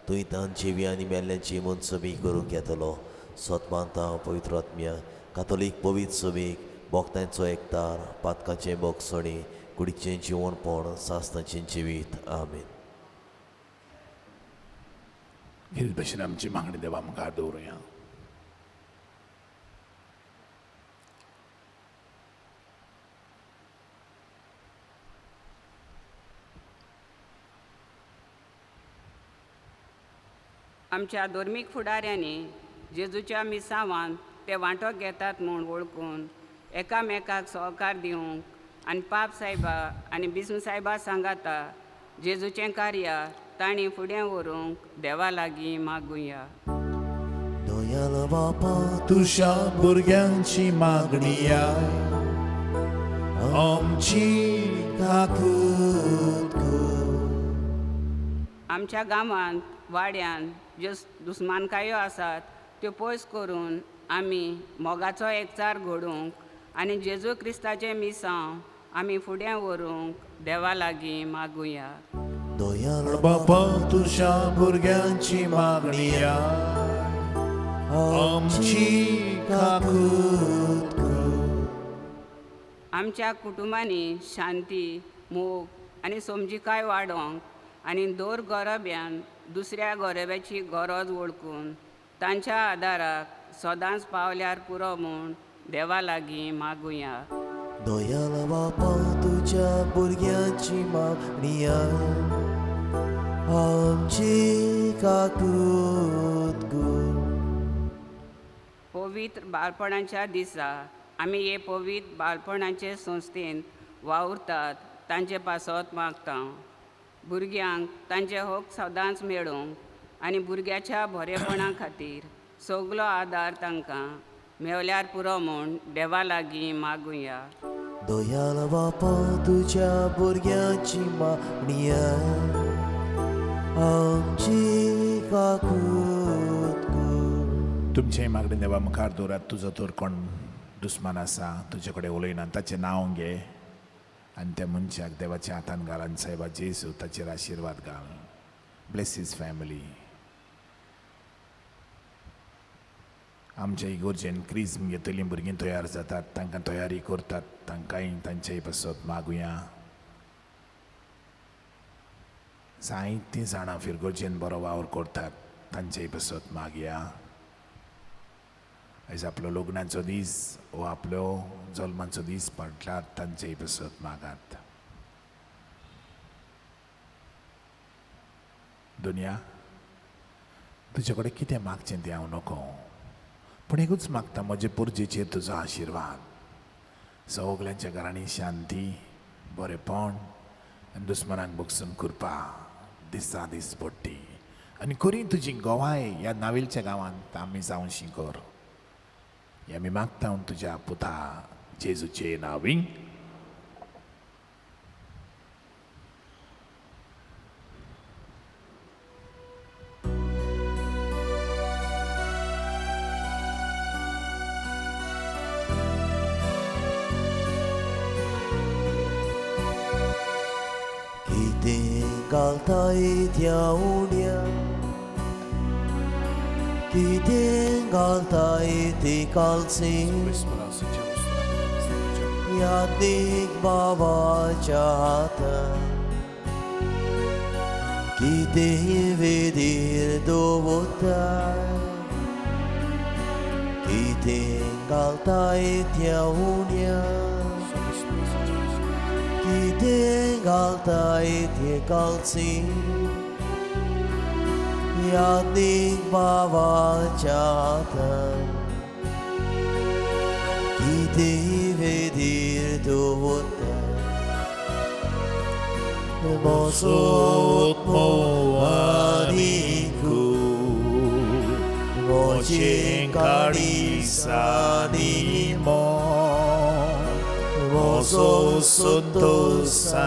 तुंय तान जिवी आनी मेल्ल्यांची मनसबी करूंक येतलो. सतमानता पवित्र आत्म्या कातोलीक पवित्र सभेक भक्तांचो एकतार पातकाचें भोगसणी कुडीचें जिवनपण सासणाचें जिवीत. आमेन. हेच भशेन आमची मागणी देवा मुखार दवरुया. आमच्या धर्मीक फुडाऱ्यांनी जेजूच्या मिसावान ते वांटो घेतात म्हूण वळखून एकामेकाक सहकार दिवंक आनी पाप सायबा आनी बिस्म सायबा सांगाता जेजूचें कार्य तांणी फुडें व्हरूंक देवा लागीं मागुया. दयाळ बापा तुज्या भुरग्यांची मागणी I आमची काकूत कर. आमच्या गांवांत वाड्यांत ज्यो दुस्मानकायो आसात त्यो पयस करून आमी मोगाचो एकचार घडोवंक आनी जेजू क्रिस्ताचें मिसांव आमी फुडें व्हरूंक देवा लागीं मागुया. दयाळ बापा तुज्या भुरग्यांची मागणी I आमची काकूत कर. आमच्या कुटुंबांनी शांती, मोग आनी समजिकाय वाडोवंक आनी दर गोरब्यान दुसऱ्या गोरब्याची गरज वळखून तांच्या आदाराक सदांच पावल्यार पुरो म्हूण देवा लागीं मागुया. दयाळ बापा तुज्या भुरग्यांची मागणी I आमची काकूत कर. पवित्र बाळपणाच्या दिसा आमी हे पवित्र बाळपणाचे संस्थेन वावुरतात तांचे पासत मागता. भुरग्यांक तांचे हक सदांच मेळोवंक आनी भुरग्याच्या बरेपणा खातीर सगलो आदार तांकां मेवल्यार पुरो म्हूण देवा लागीं मागुया. दयाळ बापा तुज्या भुरग्यांची मागणी I आमची काकूत कर. तुमचे मागणी देवा मुखार दवरात. तुजो तर कोण दुस्मान आसा तुजे कडेन उलयना ताचें नांव घे आनी त्या मनशाक देवाच्या हातान घाल आनी सायबा जेजू ताचेर आशिर्वाद घाल. Bless his family. आमच्या इगोर्जेन क्रिज्म घेतलीं भुरगीं तयार जातात, तांकां तयारी करतात, तांकांय तांच्याय पासत मागुया. जायतीं जाणां फिरगोर्जेन बरो वावर करतात, तांच्याय पासत मागया. आयज आपलो लग्नाचो दीस वो आपलो जल्माचो दीस पडल्यार तांचेय पासत मागात. दुनिया तुजे कडेन कितें मागचें तें हांव नको, पूण एकूच मागता, म्हजे पुरजेचेर तुजो आशिर्वाद. सगल्यांच्या घरांनी शांती, बरेपण आनी दुस्मनांक बगसून कृपा दिसा दीस पडटी आनी करी तुजी गोवाय ह्या नावेलच्या गांवांत आमी जावशी कर. हें आमी मागता तुज्या पुता जेजूचे नांवी. कितें घालताय त्या उड्या, कितें घालताय ती कालची यादीक बाबाच्या हातान, कितें वेदीर दवरताय, कितें घालताय त्या उड्या, कितें घालताय ती कालची यादीक बाबाच्या हातान, कितें वेदीर दवरताय. मोसोत मोवानिकू मोजें काडिसानी मो मोजो संतोसानी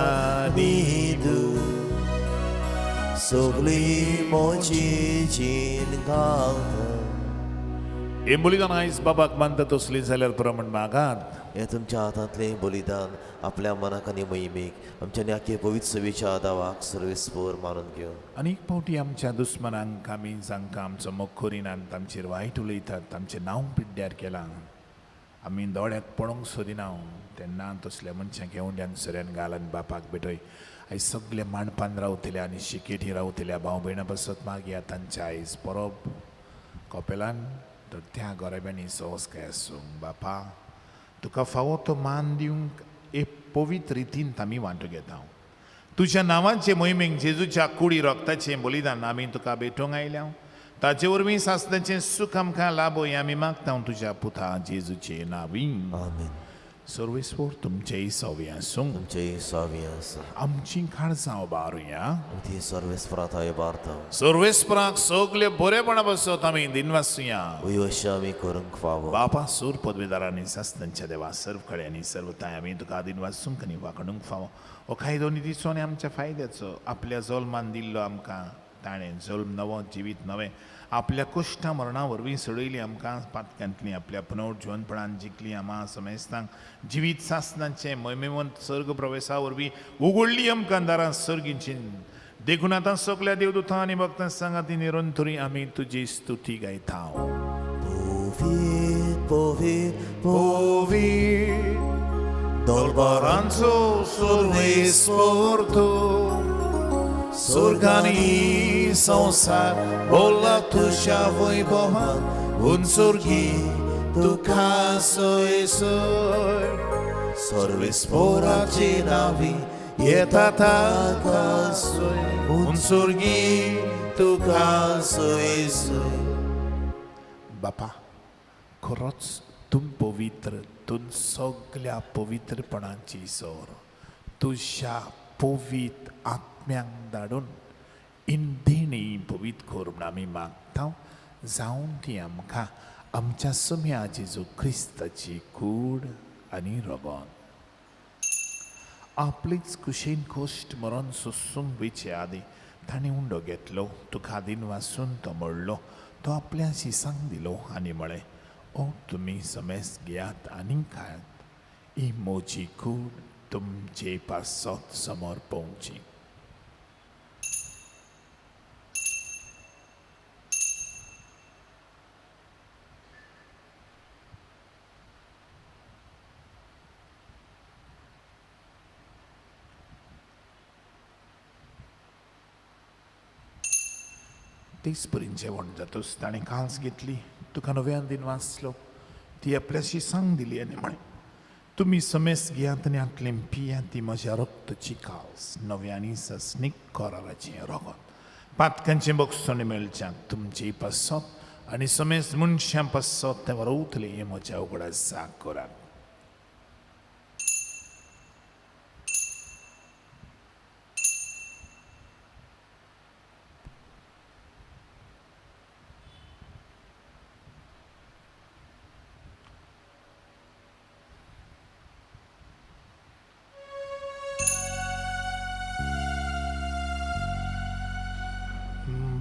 दू सगळी मोजी जीण घालता. हें बलिदान आयज बाबाक मानता तसली जाल्यार पुरो म्हण मागात. हें तुमच्या हातांतलें बलिदान आपल्या मनाक आनी मोहिमेक आमच्या न्याके पवित्र सेवेच्या दावाक सर्वेस्पोर मानून घेवन आनी एक फावटी आमच्या दुस्मनांक आमी जांकां आमचो मोग करिनात, आमचेर वायट उलयतात, आमचें नांव पिड्ड्यार केलां, आमी दोळ्याक पळोवंक सोदिना तेन्ना तसल्या मनशांक हेवंड्यान सऱ्यान घाल आनी बापाक भेटय. आयज सगळे मांडपान रावतल्या आनी शिकेटी रावतल्या भाव भयणां पासत मागया तांच्या आयज परब कपेलान तर त्या गोरेब्यांनी संस्कार आसूं. बापा तुका फावो तो मान दिवंक एक पवित्र रितीन आमी वांटो घेता. तुज्या नांवाचे मोहिमेक जेजूच्या कुडी रक्ताचें बलिदान आमी तुका भेटोवंक आयल्या, ताचे वरवीं सासणाचें सूख आमकां लाबो हें आमी मागता तुज्या पुता जेजूचे नांवी. आमेन. सर्वेस्पोर तुमचेय सवे आसूं. तुमचेय सावी आसूं. आमची काळजां उबारुया. ती सर्वेस्परात उबारता. सर्वेस्पराक सगळे बरेपणा बसत आमी दिनवासुया. अशें आमी करूंक फावो. बापा सूर पदवेदारांनी सासनांच्या देवा सर्व कड्यांनी सर्व ताय आमी तुका दिनवासूंक आनी वागणूंक फावो. हो कायदो नितीचो आनी आमच्या फायद्याचो आपल्या जल्मान दिल्लो आमकां ताणें जल्म नवो जिवीत नवें आपल्या कुश्टा मरणा वरवीं सोडयली आमकां पातक्यांतली आपल्या पुनर्जिवनपणान जिखली आमा समेस्तांक जिवीत सासनाचें महिमेवंत सर्ग प्रवेशा वरवीं उगडली आमकां दारां सर्गींची. देखून आतां सगल्या देवदूतां आनी भक्तां सांगाती निरंतरी आमी तुजी स्तुती गायता. पवित्र पवित्र पवित्र दरबारांचो सर्वेस्पर तूं स्वर्गानी संवसार बोला तुज्या वैभवान उंचुर्गी तुका सोयसर सर्वेस्पराचे नावी येता ताका सोय उंचुर्गी तुका सोयसर. बापा खरोच तूं पवित्र, तूं सगल्या पवित्रपणाची सोर. तुज्या पवित्र आत्म्यांक धाडून इंदेणी पवित्र कर म्हूण आमी मागता. जावन ती आमकां आमच्या सम्या जेजू क्रिस्ताची कूड आनी रगत आपलीच कुशीन कोश्ट मरण सोसूंक वयचे आदीं ताणें उंडो घेतलो, तुका दिनवासून तो मोडलो, तो आपल्या शिसांक दिलो आनी म्हळें, ओ तुमी समेस घेयात आनी खायात, ही म्हजी कूड तुमचे पासत समोर पळोवची. तेच परीन जेवण जातूच ताणें कांस घेतली, तुका नव्यान दिन वाचलो, ती आपल्याशी सांग दिली आनी म्हळें, तुमी समेस घेयात आनी हांतलें पियात, ती म्हज्या रक्ताची कास नव्यानी सस्नीक कराराचें रगत पातकांचें बक्षण मेळच्याक तुमचे पासत आनी समेस मनशां पासत तें वरवतलें हें म्हज्या उगडासाक करात.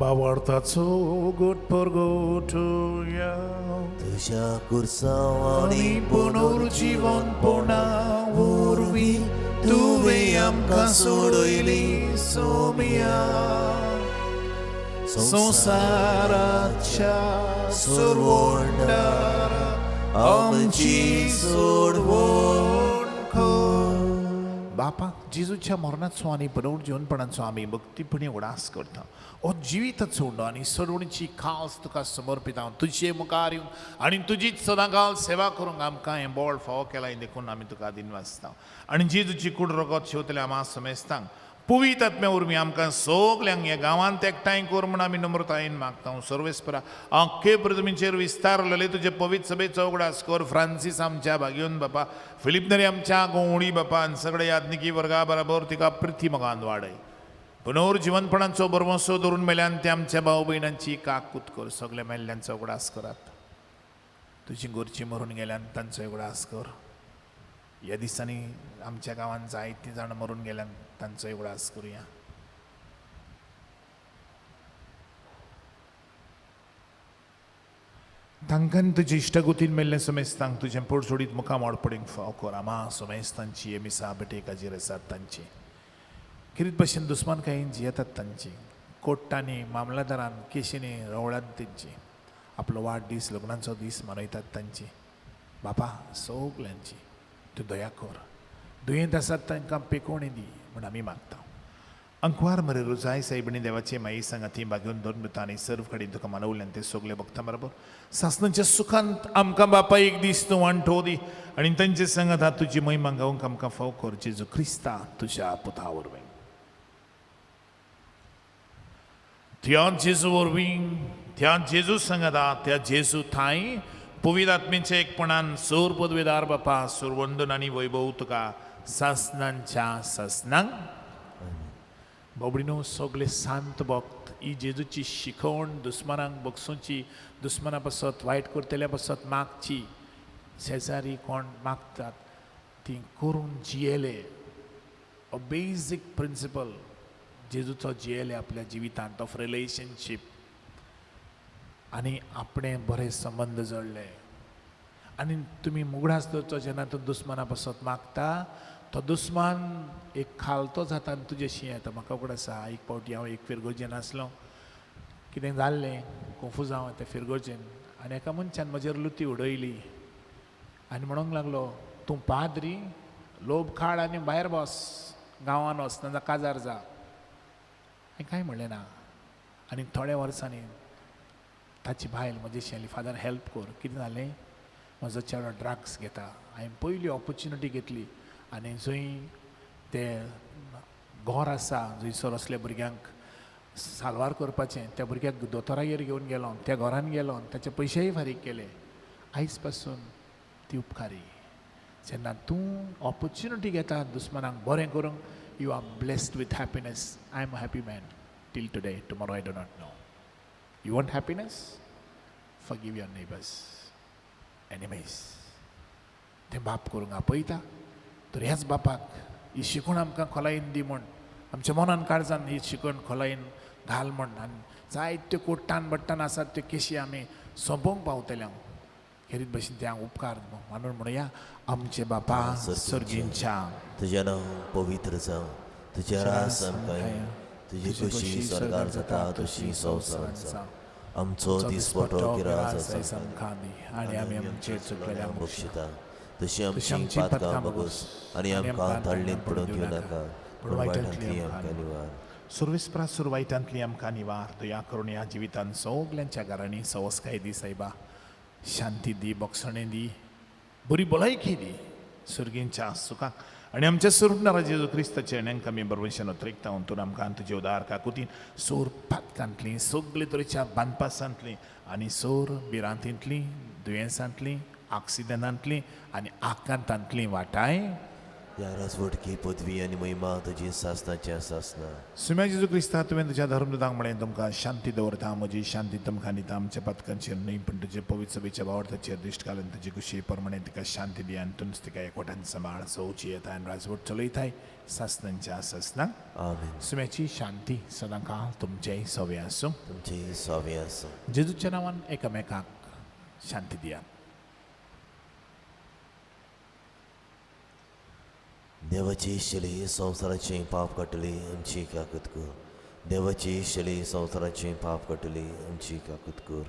बावडताचो गोट परगोटुया तुज्या कुर्सांवानी पुनर्जीवनपणा वरवीं तुवें आमकां सोडयली सोम्या संवसाराच्या सोडवणदारा आमची सोडवण कर. बापा जेजूच्या मरणाचो आनी पुनर्जीवनपणाचो आमी भक्तीपणी उडास करता. हो जिविताचो उंडो आनी सोडवणीची खास तुका समर्पिता. तुजे मुखार येवन आनी तुजीच सदांकाल सेवा करूंक आमकां हें बळ फावो केलां देखून आमी तुका दिनवासता. आनी जेजूची कूड रगत शेवतले आमा समेस्तांक पवित्र आत्म्या वरवीं आमकां सगल्यांक ह्या गांवांत एकठांय कर म्हूण आमी नम्रतायेन मागता. सर्वेस्परा आख्खे पृथ्वीचेर विस्तारलेले तुजे पवित्र सभेचो उगडास कर. फ्रांसीस आमच्या भाग्योन बापा, फिलीप नरी आमच्या गोवणी बापा आनी सगळे याज्ञिकी वर्गा बराबर तिका प्रिथी मोगान वाडय. पुनर्जिवनपणाचो भरवंसो धरून मेल्यान ते आमच्या भाव भयणांची काकूत कर. सगल्या मेल्ल्यांचो उगडास करात. तुजी गोरची मरून गेल्यान तांचो उगडास कर. ह्या दिसांनी आमच्या गांवांत जायतीं जाणां मरून गेल्यान तांचो उगडास करुया. तांकां तुजे इश्टागोतीन मेल्लें समेस्तांक तुजें पोट सोडीत मुखामळ पडींक फाव कर. आमा समेस्तांची मिसा भेटेकाचेर आसात तांची किरीत भशेन दुस्मानकायेन जियेतात तांची कोर्टांनी मामलादारान केशींनी रवळान तेंची आपलो वाडदीस लग्नाचो दीस मनयतात तांची. बापा सगल्यांची तूं दया कर. दुयेंत आसात तांकां पेकोवणी दी म्हूण आमी मागता. अंकवार मरे रोजाय सायबिणी देवाचे माई सांगाती बागेवन दोन मृतां आनी सर्व कडेन तुका मानवल्यान ते सगळे भक्तां बरोबर सासणाच्या सुखांत आमकां बापा एक दीस तूं वांटो दी आनी तांचे सांगात तुजी महिमा गावंक आमकां फाव कर. जेजू क्रिस्ता तुज्या पुता वरवीं. त्या जेजू वरवीं, त्या जेजू सांगाता, त्या जेजू थांय पवित्र आत्मेचे एकपणान सोर पदवेदार बापा सुरवंदन आनी वैभव तुका सासनांच्या सासनांक. बाबडीनो सगळे शांत भक्त ही जेजूची शिकवण दुस्मनांक बगसोची, दुस्मना पासत वायट करतल्या पासत मागची, शेजारी कोण मागतात ती करून जियेले. अ बेजीक प्रिंसिपल जेजूचो जियेले आपल्या जिवितांत ऑफ रिलेशनशीप आनी आपणें बरे संबंद जोडले. आनी तुमी मुगडास दवरचो जेन्ना तूं दुस्मना पासत मागता तो दुस्मान एक खालतो जाता आनी तुजेशी येता. म्हाका उगडास आसा एक फावटी हांव एक फिरगर्जेन आसलो, कितें जाल्लें कोंफूज हांव त्या फिरगर्जेन आनी एका मनशान म्हजेर लुती उडयली आनी म्हणूंक लागलो तूं पाद्री लोब काड आनी भायर बस, गांवान वच ना काजार जा. हांवें कांय म्हणलें ना. आनी थोड्या वर्सांनी ताची बायल म्हजेशी आयली, फादर हेल्प कर, कितें जालें म्हजो चेडो ड्रग्स घेता. हांवें पयली ऑपोर्चुनिटी घेतली आनी जंय तें घर आसा जंयसर असल्या भुरग्यांक साल्वार करपाचें त्या भुरग्याक दोतोरागेर घेवन गेलो, त्या घरान गेलो, ताचे पयशेय फारीक केले. आयज पासून ती उपकारी. जेन्ना तूं ऑपोर्चुनिटी घेता दुस्मनाक बरें करूंक, you are blessed with happiness. I am a happy man till today, tomorrow I do not know. You want happiness? Forgive your neighbours, enemies. तें बाप करूंक आपयता तर ह्याच बापाक ही शिकवण आमकां खोलायेन दी म्हूण, आमच्या मनान काळजान ही शिकवण खोलायेन घाल म्हूण. आनी जायत्यो कोट्टान बट्टान आसात त्यो केशी आमी सोंपोवंक पावतले. हांव खेरीत भशेन ते हांव उपकार मानून म्हणया. आमचे बापा सर्गींच्या, तुजें नांव पवित्र जावं, तुजें राज आमकां येवं, तुजी खुशी स्वर्गार जाता तशी संवसारांत जावं. आमचो दिसपटो गिराज आमकां दी आनी आमी आमचे चुकलेल्यांक बक्षिता तशी आमची पातकां बगोस आनी आमकां ताळणींत पडूंक दिवं नाका, पूण वायटांतली आमकां निवार. सुरविस्प्रा सुरवायटांतली आमकां निवार. दया करून ह्या जिवितान सगल्यांच्या घरांनी सवसकाय दी सायबा, शांती दी, बक्षणें दी, बरी भलायकी दी, सुर्गींच्या सुखाक आनी आमच्या सुरणारा जेजू क्रिस्ताचे आनी आमी बरवंशान उतरेकता अंतून आमकां तुजे उदार काकुतीन सोर पातकांतली सगळे तरेच्या बांदपासांतली आनी सोर भिरांतींतली दुयेंसांतली आक्सिडंटांतली आनी आकांतांतली वाटाय. ह्या राजवटकी पदवी आनी महिमा तुजी सासनाच्या सासना. सुम्या जेजू क्रिस्ता, तुवें तुज्या धर्मदूतांक म्हळें तुमकां शांती दवरता, म्हजी शांती तुमकां दिता, आमच्या पातकांचेर न्हय पूण तुजे पवित्र सभेच्या भावार्थाचेर दिश्ट घालून तुजी खुशी प्रमाणे तिका शांती दी आनी तूंच तिका एकवटान सांबाळ. सोवची येता आनी राजवट चलयताय सासनांच्या सासनाक. आमेन. सुम्याची शांती सदांकाळ तुमचेय सवे आसूं. तुमचेय सवे आसूं. जेजूच्या नांवान एकामेकाक शांती दियात. देवाची शली संवसाराचें पाप काडटली आमची काकूत कर. देवाची शली संवसाराचें पाप काडटली आमची काकूत कर.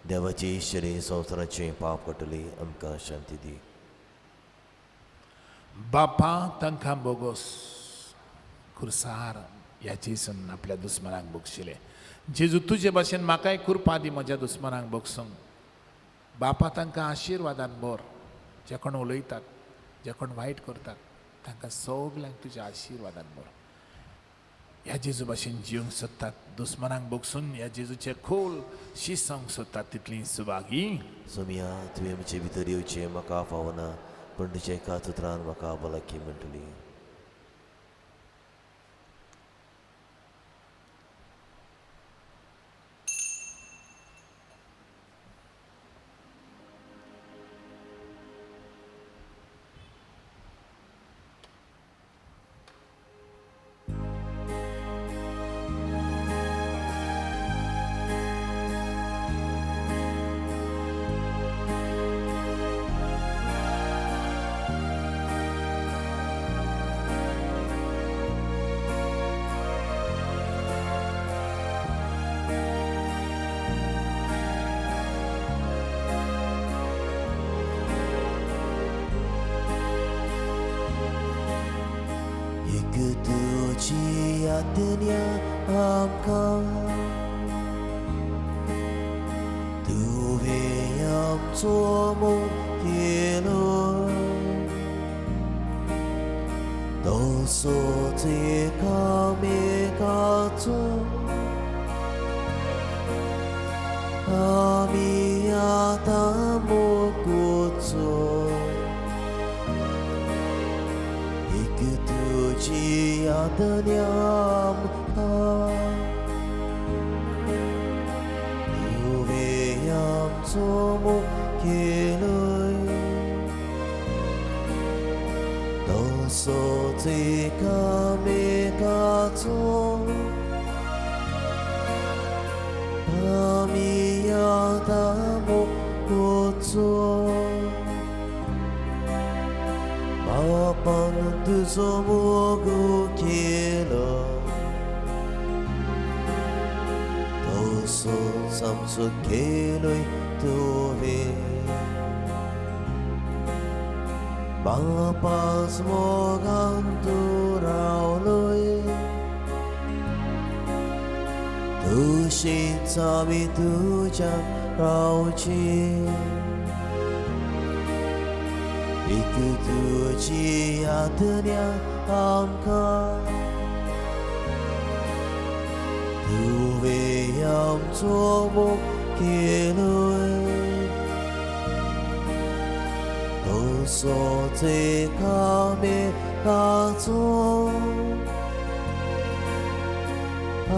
देवाची शली संवसाराचें पाप काडटली आमकां शांती दी. बापा तांकां बोगोस खुरसार ह्या जेजून आपल्या दुस्मनाक बक्षिले. जेजू तुजे भाशेन म्हाकाय कृपा दी म्हज्या दुस्मनाक बक्षूंक. बापा तांकां आशिर्वादान भर, जे कोण उलयतात जे कोण वायट करतात तांकां सगल्यांक तुज्या आशिर्वादान भर. ह्या जेजू भाशेन जिवंक सोदतात दुस्मनाक बगसून ह्या जेजूचे खोल शिसोवंक सोदतात तितली सुभागी. सोमिया, तुवें म्हजे भितर येवचें म्हाका फावना, पूण तुज्या एकाच उतरान म्हाका भलायकी मेळटली. आमी आतां एक तुजी आदन्या आमकां तुवें आमचो मोग केलोय तसोच एकामेकाचो आमी आतां मोग करचो बापान तुजो मोग केलो तसोच आमचो केलोय तुवें बापास मोगान तूं रावलोय तशीच आमी तुज्या रावची एक तुजी आदन्या आमकां तुवें आमचो मोग केलोय तसोच एकामेकाचो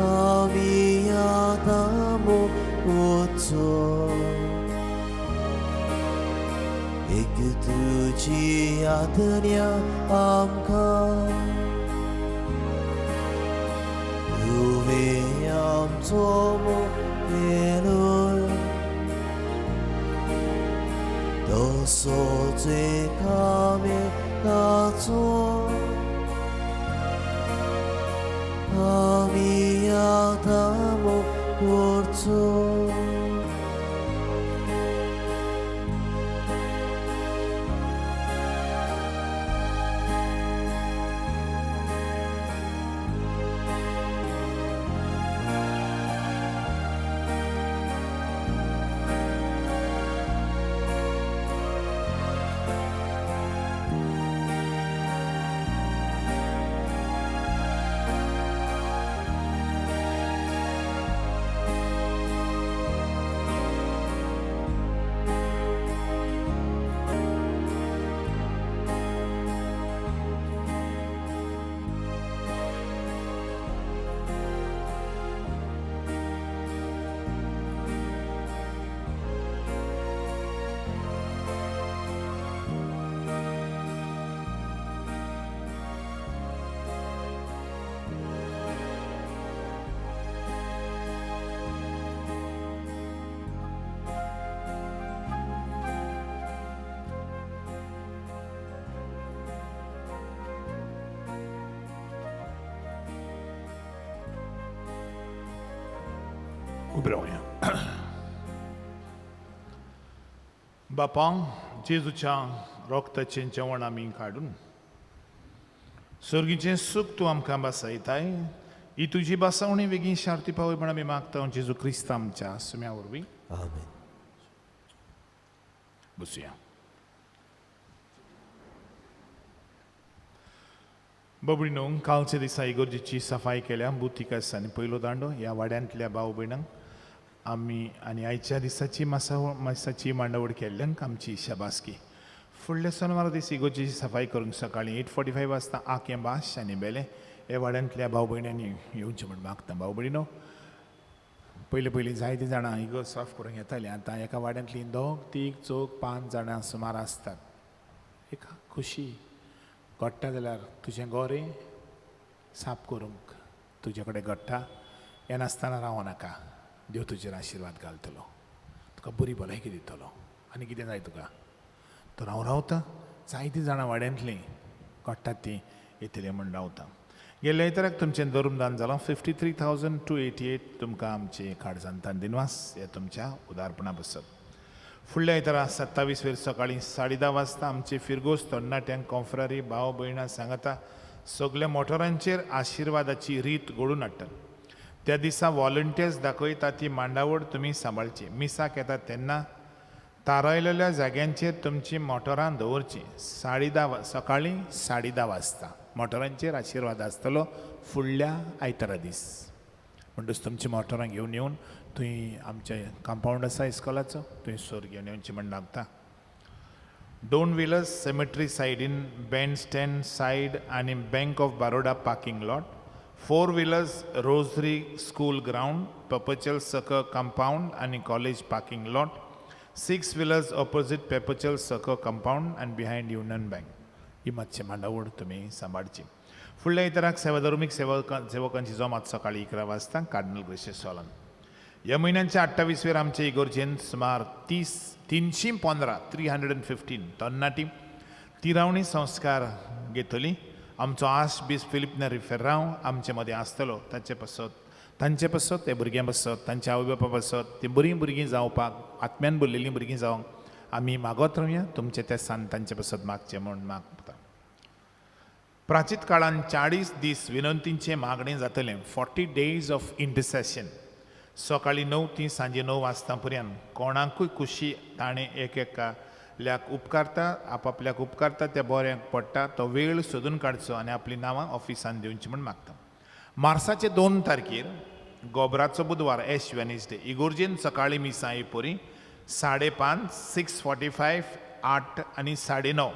आमी आतां मोग करचो एक तुजी आदन्या आमकां तुवें आमचो मोग केलोय तसोच एकामेकाचो आमी आतां मोग करचो. उबे रावया. बापा, जेजूच्या रोगताचें जेवण आमी काडून सर्गीचें सूख तूं आमकां बसयताय. ही तुजी बसवणी बेगीन शार्ती पावय म्हण आमी मागता जेजू क्रिस्त आमच्या सुम्या वरवीं. आमेन. बसुया. बाबडीनो, कालच्या दिसा इगर्जेची सफाई केल्या बुतीक आनी पयलो दांडो ह्या वाड्यांतल्या भाव भयणांक आमी आनी आयच्या दिसाची मासाची मांडावळ केल्ल्यांक आमची शाबासकी. फुडल्या सोनवारा दीस इगर्जेची सफाई करूंक सकाळीं 8:45 वाजता आकें बाश आनी बेले ह्या वाड्यांतल्या भाव भयणांनी येवचें म्हण मागता. भाव भयणीनो, पयलीं पयलीं जायतीं जाणां इगर्ज साफ करूंक येतालीं. आतां एका वाड्यांतलीं 2, 3, 4, 5 जाणां सुमार आसतात. एक खुशी घडटा जाल्यार तुजें गोरें साफ करूंक तुजे कडेन घडटा. येनासतना रावो नाका. देव तुजेर आशिर्वाद घालतलो, तुका बरी भलायकी दितलो. आनी कितें जाय तुका? तर हांव रावता. जायतीं जाणां वाड्यांतलीं घडटात तीं येतलीं म्हूण रावता. गेल्ल्या आयताराक तुमचें धर्मदान जालां 53,288. तुमकां आमचे काळजांतान दिनवास हे तुमच्या उदारपणा बसत. फुडल्या आयतारा 27 वेर सकाळीं 10:30 वाजता आमचे फिरगोज तरणाट्यांक कॉन्फ्रारी भाव भयणां सांगता सगल्या मोटरांचेर आशिर्वादाची रीत घडून हाडटात. त्या दिसा वॉलंटियर्स दाखयता ती मांडावळ तुमी सांबाळची. मिसाक येता तेन्ना थारायलेल्या जाग्यांचेर तुमची मोटरां दवरची. 10:30 सकाळीं 10:30 वाजता मोटरांचेर आशिर्वाद आसतलो फुडल्या आयतारा दीस. म्हणटच तुमची मोटरां घेवन येवन थंय आमचें कंपावंड आसा इस्कॉलाचो थंय सोर घेवन येवची म्हण लागता. दोन व्हिलर्स सेमेट्री सायडीन बँड स्टँड सायड आनी Bank of Baroda parking lot. Four wheelers Rosary school ground, Perpetual Succour compound आनी college parking lot. Six wheelers opposite Perpetual Succour compound आनी बिहायंड युनियन बँक. ही मातशी मांडावळ तुमी सांबाळची. फुडल्या आयताराक सेवाधर्मीक सेवकांची जमात सकाळी 11 वाजता कार्डिनल ग्रेशियस हॉलान. ह्या म्हयन्याच्या 28वेर आमचे इगोर्जेन सुमार 315 315 तरणाटी तिरावणी संस्कार घेतली. आमचो आश बीस फिलीप नेरी फेर्रांव आमचे मदें आसतलो. ताचे पासत, तांचे पासत, त्या भुरग्यां पासत, तांच्या आवय बापा पासत, ती बरीं भुरगीं जावपाक, आत्म्यान भरलेलीं भुरगीं जावंक आमी मागत रावया. तुमचे त्या सान तांचे पासत मागचें म्हूण मागता. प्राचीत काळान 40 दीस विनंतींचें मागणें जातलें, 40 डेज ऑफ इंटरसेशन. सकाळीं 9 ती सांजे 9 वाजता पर्यंत. कोणाकूय खुशी ताणें एक एकाल्याक उपकारता, आपापल्याक उपकारता, त्या बऱ्याक पडटा तो वेळ सोदून काडचो आनी आपलीं नांवां ऑफिसान दिवची म्हूण मागता. मार्साचे 2 तारखेर गोबराचो बुधवार, एश वेनसडे, इगोर्जेन सकाळीं मिसां एपोरी 5:30, 6:45, 8 आनी 9:30.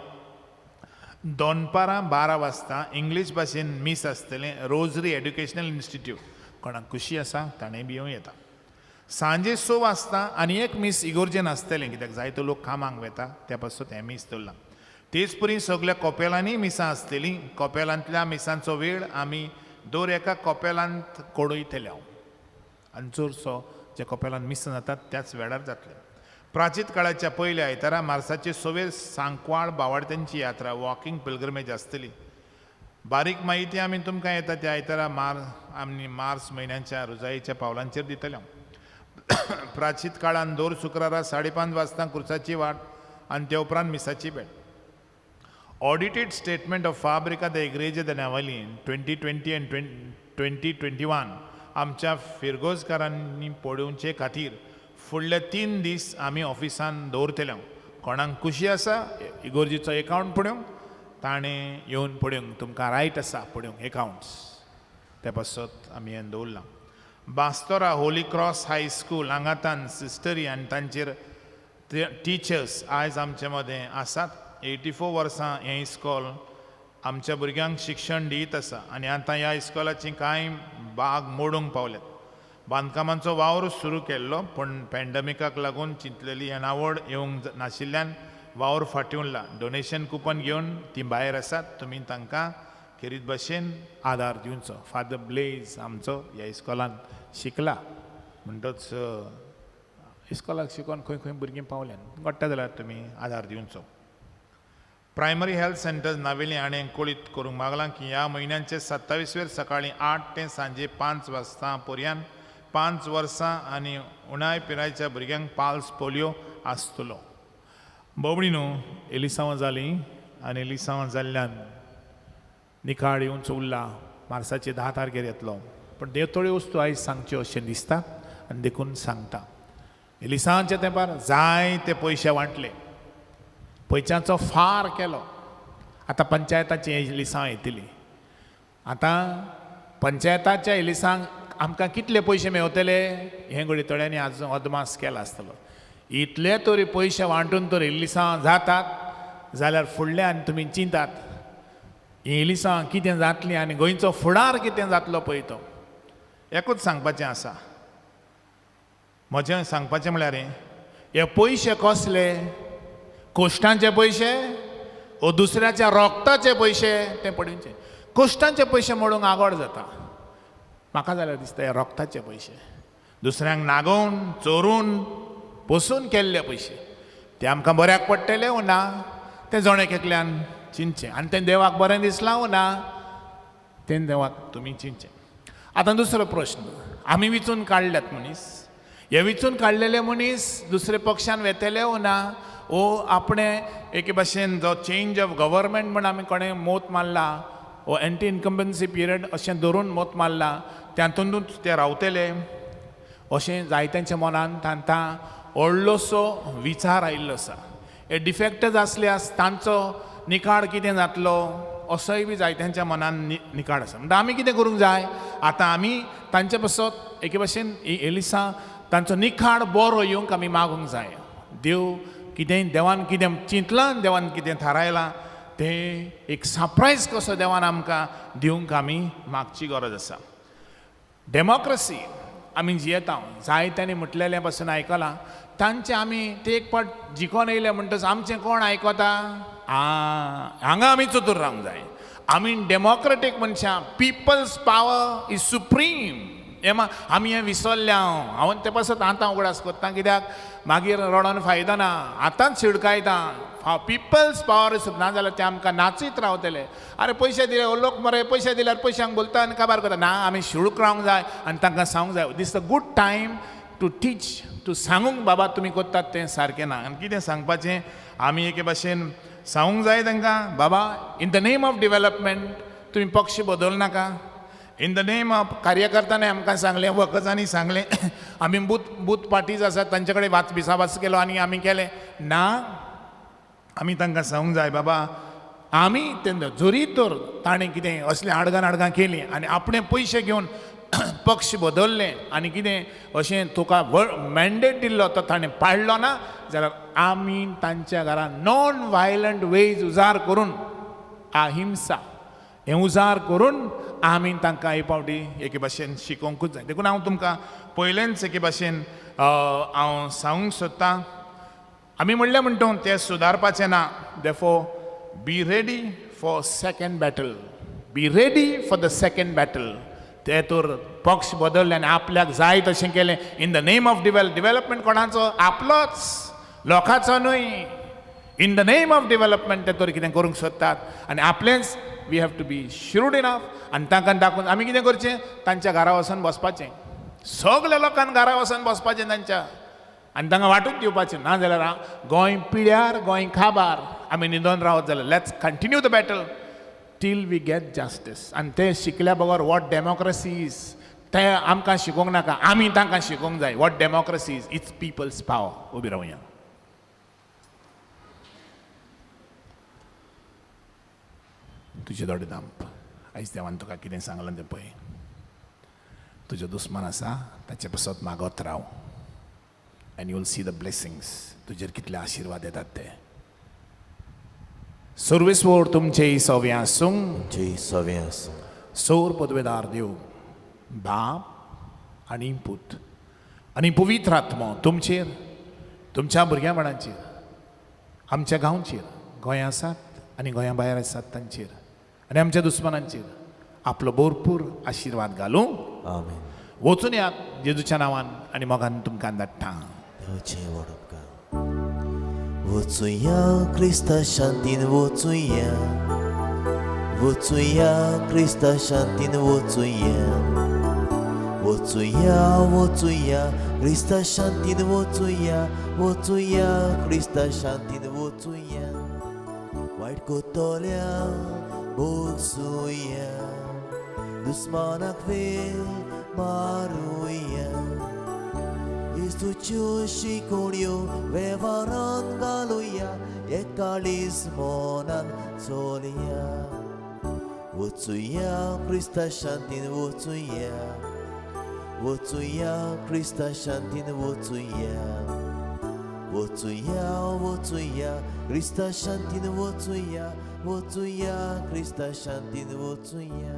दनपारां 12 वाजता इंग्लीश भाशेन मीस आसतलें रोजरी एड्युकेशनल इन्स्टिट्यूट. कोणाक खुशी आसा ताणें बी येवं येता. सांजे 6 वाजता आनी एक मीस इगोर्जेन आसतलें, कित्याक जायतो लोक कामाक वता त्या पासून हें मीस दवरलां. तेच परी सगल्या कॉपेलांनी मिसां आसतलीं. कॉपेलांतल्या मिसांचो वेळ आमी दर एका कॉपेलांत कळयतले हांव, आनी चडसो जे कॉपेलांत मिसां जातात त्याच वेळार जातलें. प्राचीत काळाच्या पयल्या आयतारा मार्साचे 6वेर सांकवाळ बावाडत्यांची यात्रा, वॉकिंग पिलग्रमेज आसतली. बारीक म्हायती आमी तुमकां येता त्या आयतारा आमी मार्च म्हयन्याच्या रुजायेच्या पावलांचेर दितले. प्राचीत काळान दर शुक्रारा 5:30 वाजता कुर्साची वाट आनी ते उपरांत मिसाची भेट. Audited statement of Fabrica de Igreja de Navelim 2020 and 2021 आमच्या फिरगोजकारांनी पळोवचे खातीर फुडले 3 दीस आमी ऑफिसान दवरतले. कोणाक खुशी आसा इगोर्जीचो एकावंट पळोवंक ताणें येवन पळोवंक, तुमकां रायट आसा पळोवंक एकावंट्स, ते पासत आमी हें दवरलां. बास्तोरा होली क्रॉस हाय स्कूल हांगातान सिस्टरी आनी तांचेर टिचर्स आयज आमचे मदें आसात. 84 वर्सां हें इस्कॉल आमच्या भुरग्यांक शिक्षण दीत आसा आनी आतां ह्या इस्कॉलाची कांय बाग मोडूंक पावल्यात. बांदकामांचो वावर सुरू केल्लो पूण पॅन्डमिकाक लागून चिंतलेली येणावळ येवंक नाशिल्ल्यान वावर फाटीं उरला. डोनेशन कुपन घेवन ती भायर आसात, तुमी तांकां खेरीत भशेन आदार दिवचो. फादर ब्लेज आमचो ह्या इस्कॉलांत शिकला म्हणटच इस्कॉलाक शिकोन खंय खंय भुरगीं पावल्यान घडटा जाल्यार तुमी आदार दिवचो. प्रायमरी हेल्थ सेंटर नावेली हाणें कळीत करूंक मागलां की ह्या म्हयन्याचे 27वेर सकाळीं 8 ते सांजे 5 वाजता पर्यंत 5 वर्सां आनी उणाय पिरायेच्या भुरग्यांक पाल्स पोलियो आसतलो. बोबडी न्हू एलिसांवां जालीं आनी एलिसांवां जाल्ल्यान निकाळ येवचो उरला. मार्साचे 10 तारखेर येतलो, पूण देव थोड्यो वस्तू आयज सांगच्यो अशें दिसता आनी देखून सांगता. एलिसांवाच्या तेंपार जायते पयशे वांटले, पयशांचो फार केलो. आतां पंचायताची एलिसांव येतली, आतां पंचायताच्या एलिसांक आमकां कितले पयशे मेवतले हें घडये थोड्यांनी आज अदमास केला आसतलो. इतले तरी पयशे वांटून तर एलिसांव जातात जाल्यार फुडल्यान तुमी चिंतात ही एलिसांव कितें जातली आनी गोंयचो फुडार कितें जातलो पळय तो. एकूच सांगपाचें आसा, म्हजें सांगपाचें म्हळ्यार हे पयशे कसले, कोश्टांचे पयशे ओ दुसऱ्याच्या रोगताचे पयशे ते पडूनचे. कोश्टांचे पयशे मोडूंक आगोड जाता, म्हाका जाल्यार दिसता हे रोगताचे पयशे, दुसऱ्यांक नागोवन चोरून पोसून केल्ले पयशे ते आमकां बऱ्याक पडटले ओ ना तें जण एक एकल्यान चिंतचें आनी तें देवाक बरें दिसलां ओ ना तें देवाक तुमी चिंतचें. आतां दुसरो प्रश्न, आमी विचून काडल्यात मनीस, हे विचून काडलेले मनीस दुसरे पक्षान वेतले ओ ना, ओ आपणे एके भाशेन जो चेंज ऑफ गव्हर्मेंट म्हण आमी कोणें मोत मारला ओ एंटी इनकम्बन्सी पिरियड अशें धरून मोत मारला तातूंतूच ते रावतले अशें जायत्यांच्या मनान तांकां व्हडलोसो विचार आयिल्लो आसा. हे डिफेक्टच आसल्यास तांचो निकाळ कितें जातलो असोय बी जायत्यांच्या मनान निकाळ आसा. म्हणटा आमी कितें करूंक जाय, आतां आमी तांचे पासत एके भाशेन एलिसा तांचो निखाड बरो येवंक आमी मागूंक जाय. देव कितेंय देवान कितें चिंतलां, देवान कितें थारायलां तें एक सरप्रायज कसो देवान आमकां दिवंक आमी मागची गरज आसा. डेमोक्रसी आमी जियेता, जायत्यांनी म्हटलेलें पासून आयकलां, तांचें आमी ते एक पाट जिखोन येयले म्हणटच आमचें कोण आयकता? हांगा आमी चतूर रावंक जाय. आमी डेमोक्रेटीक मनशां, पिपल्स पावर is supreme. हें आमी हें विसरल्या. हांव ते पासत आतां उगडास करता, कित्याक मागीर रडोन फायदो ना, आतांच शिडकायता. पिपल्स पावर is, ना जाल्यार ते आमकां नाचीत रावतले. आरे पयशे दिले हो लोक मरे, पयशे दिल्यार पयशांक बोलता आनी काबार करता. ना, आमी शिडूक रावंक जाय आनी तांकां सांगूंक जाय, this the good time to teach, to सांगूंक बाबा तुमी करतात तें सारकें ना. आनी कितें सांगपाचें आमी एके भाशेन सांगूंक जाय तांकां, बाबा in the name of development तुमी पक्ष बदल नाका. इन the name of कार्यकर्त्यांनी आमकां सांगलें, वर्कर्सांनी सांगलें, आमी बूथ पार्टीज आसात तांचे कडेन विसावास केलो आनी आमी केलें ना. आमी तांकां सांगूंक जाय, बाबा आमी तेन्ना जरी तर ताणें कितें असलें आडगां नाडगां केलीं आनी आपणें पयशे घेवन पक्ष बदलले आनी कितें अशें तुका मॅन्डेट दिल्लो तो ताणें पाळ्ळो ना जाल्यार आमी तांच्या घरा नॉन वायलंट वेज उजार करून, अहिंसा हें उजार करून आमी तांकां एक फावटी एके भाशेन शिकोवंकूच जाय. देखून हांव तुमकां पयलेंच एके भाशेन हांव सांगूंक सोदतां, आमी म्हणलें म्हणटा तें सुदारपाचें ना. Therefore be ready for second battle, be ready for the second battle. ते तर पक्ष बदलले आनी आपल्याक जाय तशें केलें in the name of development. कोणाचो? आपलोच, लोकांचो न्हय. In the name of development ते तर कितें करूंक सोदतात आनी आपलेंच. We have to be shrewd enough आनी तांकां दाखोवन आमी कितें करचें, तांच्या घरा वचून बसपाचें, सगल्या लोकांक घरा वचून बसपाचें तांच्या आनी तांकां वांटून दिवपाचें. ना जाल्यार गोंय पिड्यार, गोंय खाबार, आमी न्हिदोन रावत जाल्यार let's continue the battle till we get justice. आनी ते शिकल्या बगर what democracy is तें आमकां शिकोवंक नाका, आमी तांकां शिकोवंक जाय. What democracy is, it's people's power. उबी रावया. तुजे दोळे दांप. आयज देवान तुका कितें सांगलां तें पळय. तुजो दुस्मान आसा ताचे पासत मागत राव and you will see the blessings. तुजेर कितले आशिर्वाद येतात ते. सर्वेस्वर तुमचे सवे आसूं, तुमचे सवे आसूं. सोर पदवेदार देव बाप आनी पूत आनी पवित्र आत्मो तुमचेर, तुमच्या भुरग्या बाळांचेर, आमच्या गांवचेर, गोंया आसात आनी गोंया भायर आसात तांचेर आनी आमच्या दुस्मानांचेर आपलो भरपूर आशिर्वाद घालूं. आमेन. वचून यात जेजूच्या नांवान आनी मोगान तुमकां धाडटा. देवाचें व्हड उपकार. वचुया क्रिस्ता शांतीन, वचुया, वचुया क्रिस्ता शांतीन, वचुया, वचुया, वचुया क्रिस्ता शांतीन, वचुया, वचुया क्रिस्ता शांतीन, वचुया. वायट कोतोल्या बोगसुया, दुस्मानाक वेळ मारुया, इस्तुच्यो शिकोवण्यो वेव्हारान घालुया, एकाळीस मनान चलया. वचुया क्रिस्ता शांतीन, वचुया, वचुया क्रिस्ता शांतीन, वचुया, वचुया, वचुया क्रिस्ता शांतीन, वचुया, वचुया क्रिस्ता शांतीन, वचुया.